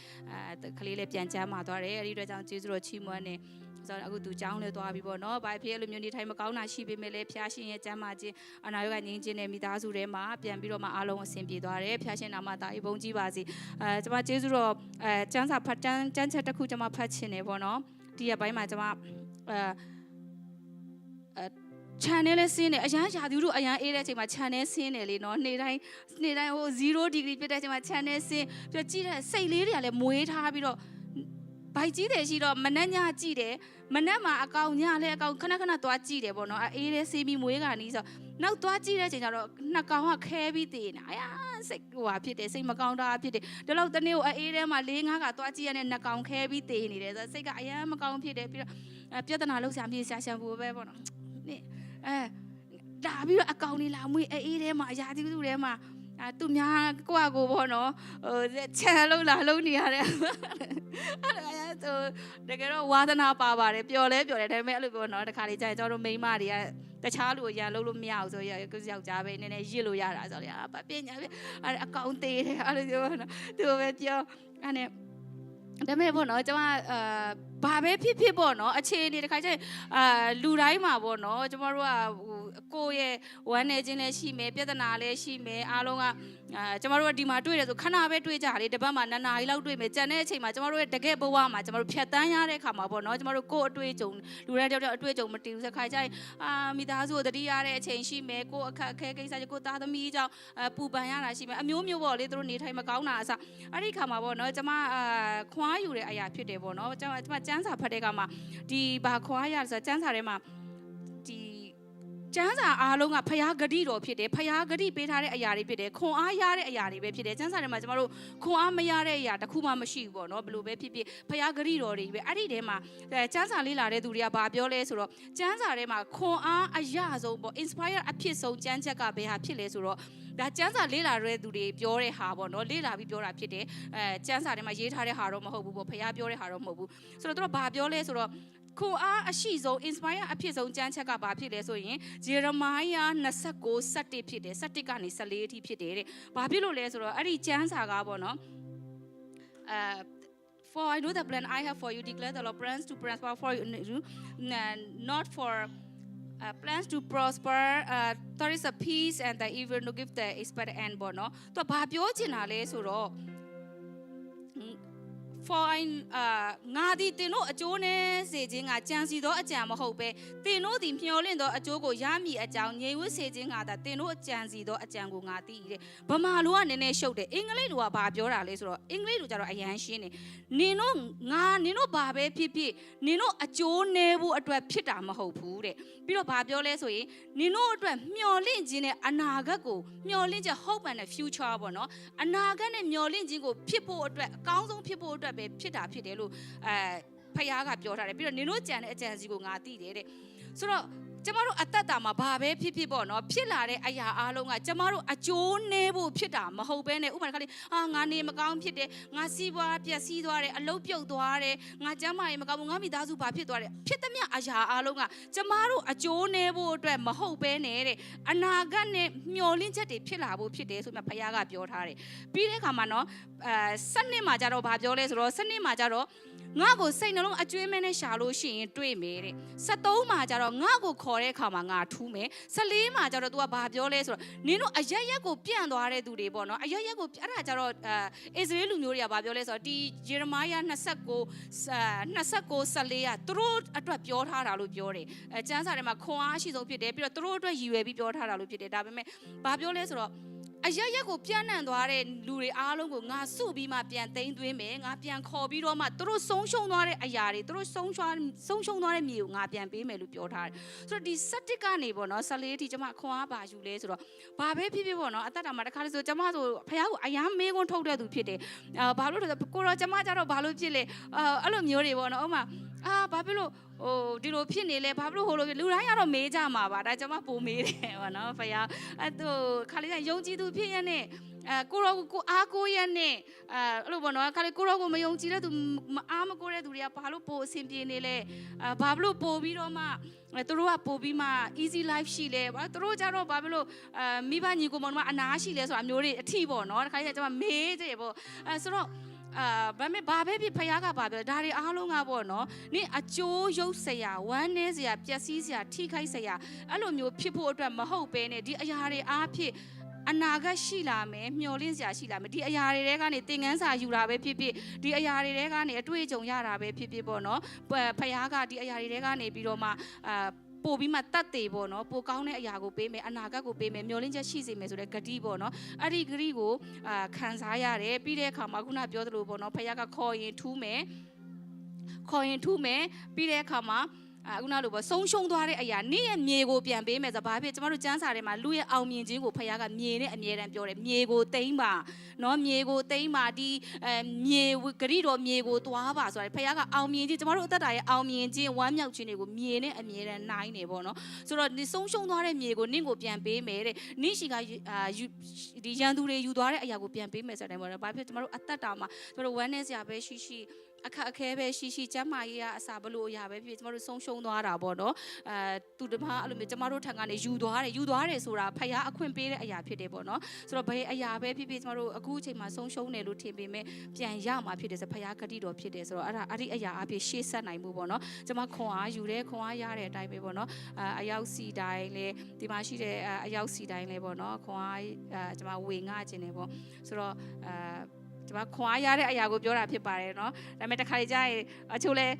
အဲကလေးလည်းပြန်ကျန်းမာသွားတယ်။ အဲ့ဒီအတွက်ကြောင့်ကျေးဇူးတော်ချီးမွမ်းတယ်။ ဆိုတော့အခုသူကျောင်းလည်းသွားပြီပေါ့နော်။ ဘာဖြစ်အဲ့လိုမျိုးနေထိုင်မကောင်းတာရှိပေမဲ့လည်းဖျားရှင်ရဲ့ကျန်းမာခြင်း အနာရောဂါငြိမ်းခြင်းနဲ့မိသားစုထဲမှာပြန်ပြီးတော့မှအားလုံးအဆင်ပြေသွားတယ်။ ဖျားရှင်နာမသာအဘုန်းကြီးပါစေ။ အဲကျွန်မကျေးဇူးတော်အဲကျမ်းစာဖတ်ကျမ်းကျမ်းချက်တစ်ခုကျွန်မဖတ်ချင်တယ်ပေါ့နော်။ ဒီရက်ပိုင်းမှာကျွန်မအဲအဲ ခြံနဲ့လည်းဆင်းတယ်။ အရမ်းရာသီဥတုအရမ်းအေးတဲ့အချိန်မှာခြံနဲ့ဆင်းတယ်လေနော်။ နေ့တိုင်းနေ့တိုင်းဟို zero degree ဖြစ်တဲ့အချိန်မှာခြံနဲ့ဆင်းပြီးတော့ကြည့်တဲ့စိတ်လေးတွေကလည်းမွေးထားပြီးတော့ဗိုက်ကြီးတယ်ရှိတော့မနက်ညကြည့်တယ်။ မနက်မှာအကောင်ညလည်းအကောင်ခဏခဏသွားကြည့်တယ်ပေါ့နော်။ အအေးတဲ့ဆေးမီးမွေးခါနီးဆိုနောက်သွားကြည့်တဲ့အချိန်ကျတော့နှာကောင်ကခဲပြီးသေနေအရာစိတ်ဟိုဟာဖြစ်တယ်။ စိတ်မကောင်းတာဖြစ်တယ်။ ဒီလောက်တနေ့ကိုအအေးထဲမှာလေးငါးခါသွားကြည့်ရတဲ့နှာကောင်ခဲပြီးသေနေတယ်ဆိုတော့စိတ်ကအရမ်းမကောင်းဖြစ်တယ်။ ပြီးတော့အဲပြဿနာလောက်စရာမဖြစ်ရှာရှံပူပဲပေါ့နော်။ နေအဲလာပြီးတော့အကောင်နေလာမွေးအအေးထဲမှာအရာသီးသူထဲမှာအဲသူများကွာကိုပေါ့နော်။ ဟိုချန်လို့လာလို့နေရတဲ့အဲ့ဒါအဲဟိုတကယ်တော့ဝါသနာပါပါတယ်ပျော်လဲပျော်တယ်ဒါပေမဲ့အဲ့လိုပေါ့နော်။ တခါလေကြာရင်ကျွန်တော်တို့မိန်းမတွေကတခြားလူအရန်လုပ်လို့မရအောင်ဆိုရယောက်ျားပဲနည်းနည်းရစ်လို့ရတာဆိုလေအာပပညာပဲအဲ့အကောင်သေးတယ်အဲ့လိုပြောနော်။ သူပဲပြောအဲ့နဲ့ဒါပေမဲ့ပေါ့နော်ကျွန်မအာဘာပဲဖြစ်ဖြစ်ပေါ့နော်အခြေအနေတစ်ခါကျရင်အာလူတိုင်းမှာပေါ့နော်ကျွန်တော်တို့ကဟိုကိုယ့်ရဲ့ဝမ်းနည်းခြင်းလည်းရှိမယ်ပြဿနာလည်းရှိမယ်အားလုံးကအာကျွန်တော်တို့ကဒီမှာတွေ့တယ်ဆိုခဏပဲတွေ့ကြလေတစ်ပတ်မှာနှစ်နာရီလောက်တွေ့မယ်ကျန်တဲ့အချိန်မှာကျွန်တော်တို့ရဲ့တကယ့်ဘဝမှာကျွန်တော်တို့ဖြတ်သန်းရတဲ့အခါမှာပေါ့နော်ကျွန်တော်တို့ကိုယ့်အတွေ့အကြုံလူတိုင်းတယောက်တယောက်အတွေ့အကြုံမတူဘူးဆိုခါကျရင်အာမိသားစုကိုသတိရတဲ့အချိန်ရှိမယ်ကိုယ့်အခက်အခဲကိစ္စတွေကိုယ့်သားသမီးကြောင့်အဲပူပန်ရတာရှိမယ်အမျိုးမျိုးပေါ့လေသူတို့နေထိုင်မကောင်းတာအစအဲ့ဒီခါမှာပေါ့နော်ကျွန်မအာခွန်အားယူတဲ့အရာဖြစ်တယ်ပေါ့နော်ကျွန်မကျွန်မစံစာဖတ်တဲ့ခါမှာဒီဘာခွန်အားရလဲဆိုတော့စံစာထဲမှာဒီစံစာအားလုံးကဖျားဂတိတော်ဖြစ်တယ်ဖျားဂတိပေးထားတဲ့အရာတွေဖြစ်တယ်ခွန်အားရတဲ့အရာတွေပဲဖြစ်တယ်စံစာထဲမှာကျွန်တော်တို့ခွန်အားမရတဲ့အရာတစ်ခုမှမရှိဘူးပေါ့နော်ဘယ်လိုပဲဖြစ်ဖြစ်ဖျားဂတိတော်တွေပဲအဲ့ဒီထဲမှာအဲစံစာလေးလာတဲ့သူတွေကဘာပြောလဲဆိုတော့ကျမ်းစာထဲမှာခွန်အားအရဆုံးပေါ့ inspire အဖြစ်ဆုံးကျမ်းချက်ကဘယ်ဟာဖြစ်လဲဆိုတော့ဒါကျမ်းစာလေ့လာတဲ့သူတွေပြောတဲ့ဟာပေါ့နော်လေ့လာပြီးပြောတာဖြစ်တယ်အဲကျမ်းစာထဲမှာရေးထားတဲ့ဟာတော့မဟုတ်ဘူးပေါ့ဖခင်ပြောတဲ့ဟာတော့မဟုတ်ဘူးဆိုတော့သူတို့ဘာပြောလဲဆိုတော့ခွန်အားအရှိဆုံး inspire အဖြစ်ဆုံးကျမ်းချက်ကဘာဖြစ်လဲဆိုရင်ယေရမယ29 7ဖြစ်တယ်7ကနေ14အထိဖြစ်တယ်တဲ့ဘာဖြစ်လို့လဲဆိုတော့အဲ့ဒီကျမ်းစာကပေါ့နော်အဲ For I know the plan I have for you, declare the Lord, plans to prosper for you, n- n- not for uh, plans to prosper, uh, there is a peace and the evil to give the expected end ပေါ့နော်သူကဘာပြောချင်တာလဲဆိုတော့ For I အာငါသည်သင်တို့အကျိုးနည်းစေခြင်းငှာကြံစည်သောအကြံမဟုတ်ဘဲသင်တို့သည်မျှော်လင့်သောအကျိုးကိုရမည်အကြောင်းငြိမ်ဝပ်စေခြင်းငှာသာသင်တို့အကြံစည်သောအကြံကိုငါသိ၏တဲ့ဗမာလိုကနည်းနည်းရှုပ်တယ်အင်္ဂလိပ်လိုကဘာပြောတာလဲဆိုတော့အင်္ဂလိပ်လိုကြတော့အရမ်းရှင်းတယ်နင်တို့ငါနင်တို့ဘာပဲဖြစ်ဖြစ်နင်တို့အကျိုးနည်းဖို့အတွက်ဖြစ်တာမဟုတ်ဘူးတဲ့ပြီးတော့ဘာပြောလဲဆိုရင်နင်တို့အတွက်မျှော်လင့်ခြင်းနဲ့အနာဂတ်ကိုမျှော်လင့်ချက် hope and future ပေါ့နော်အနာဂတ်နဲ့မျှော်လင့်ခြင်းကိုဖြစ်ဖို့အတွက်အကောင်းဆုံးဖြစ်ဖို့အတွက်ပဲဖြစ်တာဖြစ်တယ်လို့အဲဖခင်ကပြောထားတယ်ပြီးတော့နင်တို့ကြံတဲ့အကြံစီကိုငါသိတယ်တဲ့ဆိုတော့ကျမတို့အသက်တာမှာဘာပဲဖြစ်ဖြစ်ပေါ့နော်ဖြစ်လာတဲ့အရာအားလုံးကကျမတို့အကျိုးနည်းဖို့ဖြစ်တာမဟုတ်ဘဲနဲ့ဥပမာတစ်ခါလေးအာငါနေမကောင်းဖြစ်တယ်ငါစီးပွားပျက်စီးသွားတယ်အလုပ်ပြုတ်သွားတယ်ငါကျန်းမာရေးမကောင်းဘူးငါမိသားစုဘာဖြစ်သွားတယ်ဖြစ်သမျှအရာအားလုံးကကျမတို့အကျိုးနည်းဖို့အတွက်မဟုတ်ဘဲနဲ့တဲ့အနာဂတ်နဲ့မျှော်လင့်ချက်တွေဖြစ်လာဖို့ဖြစ်တယ်ဆိုမှဖခင်ကပြောထားတယ်ပြီးတဲ့အခါမှာနော်အဲစနစ်မှာကြတော့ဘာပြောလဲဆိုတော့စနစ်မှာကြတော့ငါ့ကိုစိတ်နှလုံးအကျွေးမဲ့နဲ့ရှာလို့ရှိရင်တွေ့မယ်တဲ့73မှာကျတော့ငါ့ကိုခေါ်တဲ့အခါမှာငါထူးမယ်14မှာကျတော့ तू ကဘာပြောလဲဆိုတော့နင်တို့အရပ်ရပ်ကိုပြန့်သွားတဲ့သူတွေပေါ့နော်အရပ်ရပ်ကိုအဲ့ဒါကျတော့အဲအစ္စရေးလူမျိုးတွေကဘာပြောလဲဆိုတော့ဒီယေရမယ29 29 14ကသူတို့အတွက်ပြောထားတာလို့ပြောတယ်အဲကျမ်းစာထဲမှာခွန်အားအရှိဆုံးဖြစ်တယ်ပြီးတော့သူတို့အတွက်ရည်ရွယ်ပြီးပြောထားတာလို့ဖြစ်တယ်ဒါပေမဲ့ဘာပြောလဲဆိုတော့အရပ်ရပ်ကိုပြန့်နှံ့သွားတဲ့လူတွေအားလုံးကိုငါစုပြီးမှပြန်သိမ်းသွင်းမယ်ငါပြန်ခေါ်ပြီးတော့မှသူတို့ဆုံးရှုံးသွားတဲ့အရာတွေသူတို့ဆုံးရှုံးဆုံးရှုံးသွားတဲ့မြေကိုငါပြန်ပေးမယ်လို့ပြောထားတယ်ဆိုတော့ဒီ7ကနေပေါ့နော်14အထိကျွန်မခွန်အားပါယူလဲဆိုတော့ဘာပဲဖြစ်ဖြစ်ပေါ့နော်အသက်တာမှာတစ်ခါတည်းဆိုကျွန်မဆိုဖခင်ကိုအရမ်းမေးခွန်းထုတ်တဲ့သူဖြစ်တယ်အာဘာလို့လဲဆိုတော့ကိုတော့ကျွန်မကြတော့ဘာလို့ဖြစ်လဲအာအဲ့လိုမျိုးတွေပေါ့နော်ဥပမာအာဘာဖြစ်လို့ဟိုဒီလိုဖြစ်နေလဲဘာဖြစ်လို့ဟိုလိုဖြစ်လူတိုင်းကတော့မေးကြမှာပါဒါကျွန်မပိုမေးတယ်ပေါ့နော်ဖခင်အဲ့ဟိုခါလေးကယုံကြည်သူဖြစ်ရနဲ့အဲကိုတော့ကိုအားကိုးရနဲ့အဲအဲ့လိုပေါ့နော်ခါလေးကိုတော့ကိုမယုံကြည်တဲ့သူမအားမကိုးတဲ့သူတွေကဘာလို့ပိုအဆင်ပြေနေလဲအဲဘာလို့ပိုပြီးတော့မှအဲသူတို့ကပိုပြီးမှ easy life ရှိလဲဘာသူတို့ကြတော့ဘာဖြစ်လို့အဲမိဘညီကိုမောင်နှမအနာရှိလဲဆိုတာမျိုးတွေအထီးပေါ့နော်တခါလေးကကျွန်မမေးတယ်ပေါ့အဲဆိုတော့အာဘာမဲ့ဘာပဲဖြစ်ဖခင်ကဘာပြောဒါတွေအားလုံးကပေါ့နော်နင်အကျိုးရုပ်စရာဝမ်းနည်းစရာပျက်စီးစရာထိခိုက်စရာအဲ့လိုမျိုးဖြစ်ဖို့အတွက်မဟုတ်ဘဲနဲ့ဒီအရာတွေအားဖြင့်အနာဂတ်ရှိလာမယ်မျှော်လင့်စရာရှိလာမယ်ဒီအရာတွေထဲကနေသင်ခန်းစာယူတာပဲဖြစ်ဖြစ်ဒီအရာတွေထဲကနေအတွေ့အကြုံရတာပဲဖြစ်ဖြစ်ပေါ့နော်ဖခင်ကဒီအရာတွေထဲကနေပြီးတော့မှအာ ပိုပြီးမှသက်သေပေါ့နော်၊ ပိုကောင်းတဲ့အရာကိုပေးမယ်၊ အနာဂတ်ကိုပေးမယ်၊ မျှော်လင့်ချက်ရှိစေမယ်ဆိုတဲ့ဂတိပေါ့နော်၊ အဲ့ဒီဂတိကိုအာခံစားရတယ်။ ပြီးတဲ့အခါမှာ ခုနပြောသလိုပေါ့နော်၊ ဘုရားကခေါ်ရင်ထူးမယ်၊ ခေါ်ရင်ထူးမယ်။ ပြီးတဲ့အခါမှာအာခုနလိုပေါ့၊ ဆုံးရှုံးသွားတဲ့အရာ၊ နင့်ရဲ့မြေကိုပြန်ပေးမယ်ဆိုတော့၊ ဘာဖြစ်၊ ကျမတို့ကျမ်းစာထဲမှာ လူရဲ့အောင်မြင်ခြင်းကို ဘုရားကမြေနဲ့အမြဲတမ်းပြောတယ်။ မြေကိုသိမ်းပါနော်၊ မြေကိုသိမ်းပါ၊ ဒီအဲမြေဂတိတော်မြေကိုသွားပါဆိုတာ၊ ဘုရားကအောင်မြင်ခြင်း၊ ကျမတို့အသက်တာရဲ့အောင်မြင်ခြင်း၊ ဝမ်းမြောက်ခြင်းတွေကို မြေနဲ့အမြဲတမ်းနှိုင်းနေပေါ့နော်။ ဆိုတော့၊ ဒီဆုံးရှုံးသွားတဲ့မြေကို နင့်ကိုပြန်ပေးမယ်တဲ့၊ နင့်ဆီကအာယူဒီရန်သူတွေယူသွားတဲ့အရာကို ပြန်ပေးမယ်ဆိုတဲ့အတိုင်းပေါ့နော်။ ဘာဖြစ်၊ ကျမတို့အသက်တာမှာ ကျမတို့ဝမ်းနည်းစရာပဲရှိရှိ၊ အခက်အခဲပဲရှိရှိ၊ ကျန်းမာရေးကအစ ဘယ်လိုအရာပဲဖြစ်ဖြစ်၊ ကျမတို့ဆုံးရှုံးသွားတာပေါ့နော်။ အဲသူတစ်ပါးအဲ့လိုမျိုးကျမတို့ထံကနေယူသွားတယ်၊ ယူသွားတယ်ဆိုတာ ဘုရားအခွင့်ပေးတဲ့အရာဖြစ်တယ်ပေါ့နော်။ ဆိုတော့၊ ဘယ်အရာပဲဖြစ်ဖြစ်၊ ကျမတို့အခုအချိန်မှာဆုံးရှုံးတယ်လို့ထင်ပေမဲ့ ပြန်ရမှာဖြစ်တယ်ဆိုတော့၊ ဘုရားဂတိတော်ဖြစ်တယ်ဆိုတော့၊ အဲ့ဒါ၊ အဲ့ဒီအရာအဖြစ်ရှေ့ဆက်နိုင်မှုပေါ့နော်။ ကျမခွန်အားယူတယ်၊ ခွန်အားရတဲ့အတိုင်းပဲပေါ့နော်။ အာအယောက်စီတိုင်းလည်း၊ ဒီမှာရှိတဲ့အာအယောက်စီတိုင်းလည်းပေါ့နော်၊ ခွန်အားအာကျမဝေငှခြင်းတယ်ပေါ့။ ဆိုတော့၊ အာကျမခွန်အားရတဲ့အရာကိုပြောတာဖြစ်ပါတယ်နော်။ ဒါပေမဲ့တစ်ခါလေကျရင်၊ အချို့လဲ၊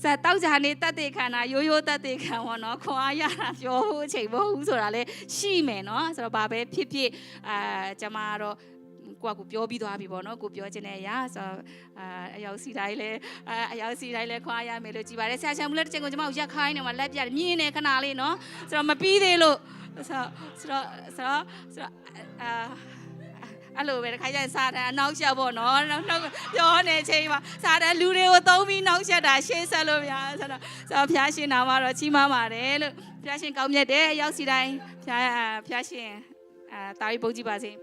စက်တောက်ကြနေသက်သေခံတာ၊ ရိုးရိုးသက်သေခံပေါ့နော်၊ ခွန်အားရတာပြောဖို့အချိန်မဟုတ်ဘူးဆိုတာလည်းရှိမယ်နော်။ ဆိုတော့၊ ဘာပဲဖြစ်ဖြစ်၊ အာကျမကတော့ကိုယ့်အကူပြောပြီးသွားပြီပေါ့နော်၊ ကိုပြောချင်တဲ့အရာ။ ဆိုတော့၊ အာအယောက်စီတိုင်းလည်း၊ အာအယောက်စီတိုင်းလည်းခွန်အားရမယ်လို့ကြည်ပါတယ်။ ဆရာဆရာမူလည်းတစ်ချိန်ကိုကျမကိုရက်ခိုင်းနေမှာ၊ လက်ပြတယ်၊ မြင်နေခဏလေးနော်။ ဆိုတော့၊ မပြီးသေးလို့။ ဆိုတော့ဆိုတော့ဆိုတော့ဆိုတော့အာအဲ့လိုပဲ၊ တစ်ခါကျရင်စာတန်းအနောက်ရှက်ပေါ့နော်။ နောက်နောက်ပြောနေချိန်မှာစာတန်းလူတွေကိုသုံးပြီးနောက်ရှက်တာ၊ ရှေ့ဆက်လို့မရဆိုတော့၊ ဆိုတော့ဘုရားရှင်နာမတော်ချီးမွမ်းပါတယ်လို့၊ ဘုရားရှင်ကောင်းမြတ်တယ်။ အယောက်စီတိုင်းဘုရားအာဘုရားရှင်အာသာပြီးဘုန်းကြီးပါစေ။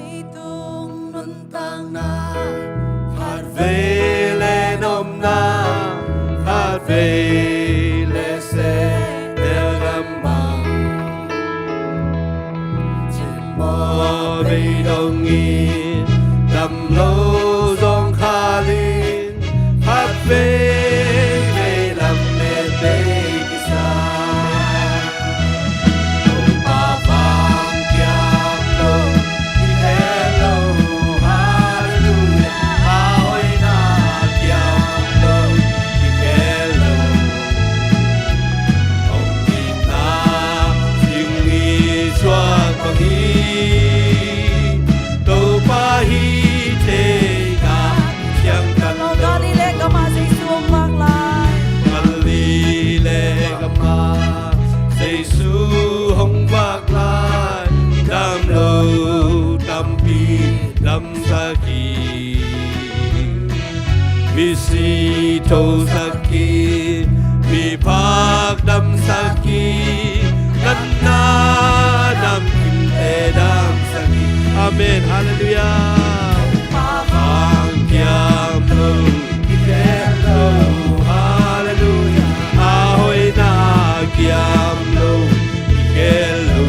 Ei tung nuntakna khatvei le nopna, khatvei le seh bel gammang. Cimawh bei dong in dam lo zawng khal in, khatvei vei lamet bei kisa. Topa vang kiam lo kikhel lo, halleluiah, a hoihna kiam lo kikhel lo. Hong itna zing ni suak bang hi. Topa hih theihna ciangtan lo. Galilea gam ah Jesu hong vak lai. Galilea gam ah Jesu hong vak lai. Dam lo tampi damsak hi. Misi thosak hi, miphak damsak hi, natna namgimte damsak hi. Amen. Halleluiah. Vang kiam lo kikhel lo. Halleluiah. A hoihna kiam lo kikhel lo.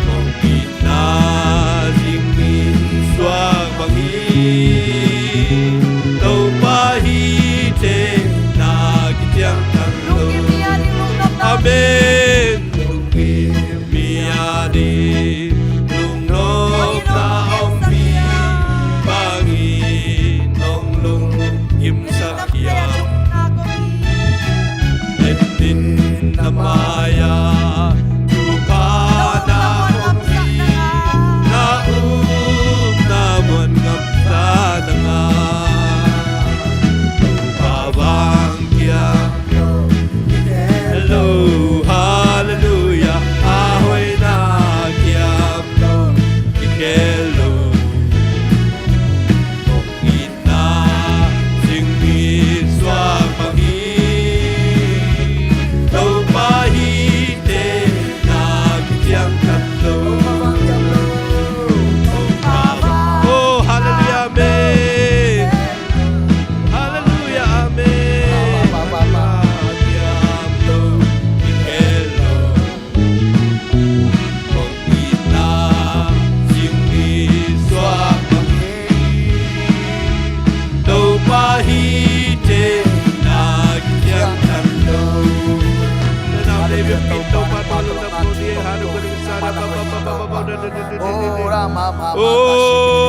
Hong itna zing ni suak bang hi. Topa hih theihna kiciangtan lo. Amen. Lungkim mi a ding lungnopna om hi. Bangin hong lungkimsak hiam? En in na mai-ah thupha na om hi. Na upna muan ngamsa na ngah. Thupha vang kiam lo. Topa, Topa, lungdam ko hi.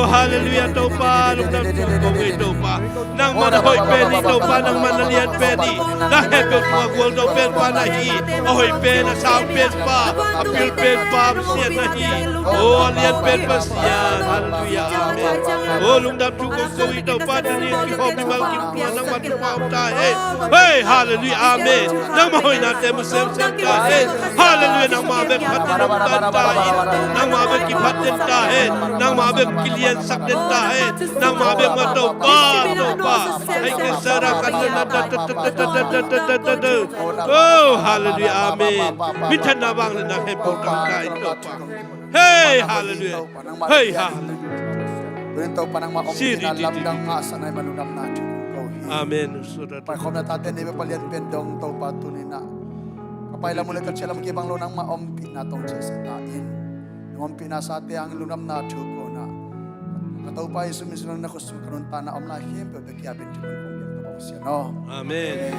Hallelujah, Topa, lungdam ko hi, Topa. Nangmah na hoih pen hi, Topa, nangmah na lian pen hi. Na hehpihna gualzo pen pa na hi. A hoih pen, a sang pen pa, a pil pen pa Pasian na hi. O, a lian pen Pasian. Hallelujah, amen. O, lungdam thu kong ko hi, Topa, tuni kihawm mimal kim tua nangmah thupha om ta hen. Hei, hallelujah, amen. Nangmah hoihnate mu semsem ta hen. Hallelujah, nangmah bek phat in om ta hen. Nangmah bek kiphat den ta hen. Nangmah bek kiliansak den ta hen. Nangmah bek mah Topa, Topa. Hei, ke sara kan na ta ta ta ta ta ta ta ta ta. Oh, hallelujah, amen. Minthanna vang le na hehpihna ta hen, Topa. Hei, hallelujah. Hei, hallelujah. Tunin Topa nangmah om kina lamdang ngahsak nai ma lungdamna thu ko hi. Amen. Paikhawmna tate nei bek palian pen dong Topa tunin ah ka pai lam uh le ka ciah lam kibang lo nangmah ompihna tawh ciahsak ta in. Nang ompihna sate hang lungdamna thu ko na. Ka Topa Jesu min suang na khutsung ka nuntakna om lai khempeuh bek kiapin thu ko kong biak Topa Pasian aw. Amen.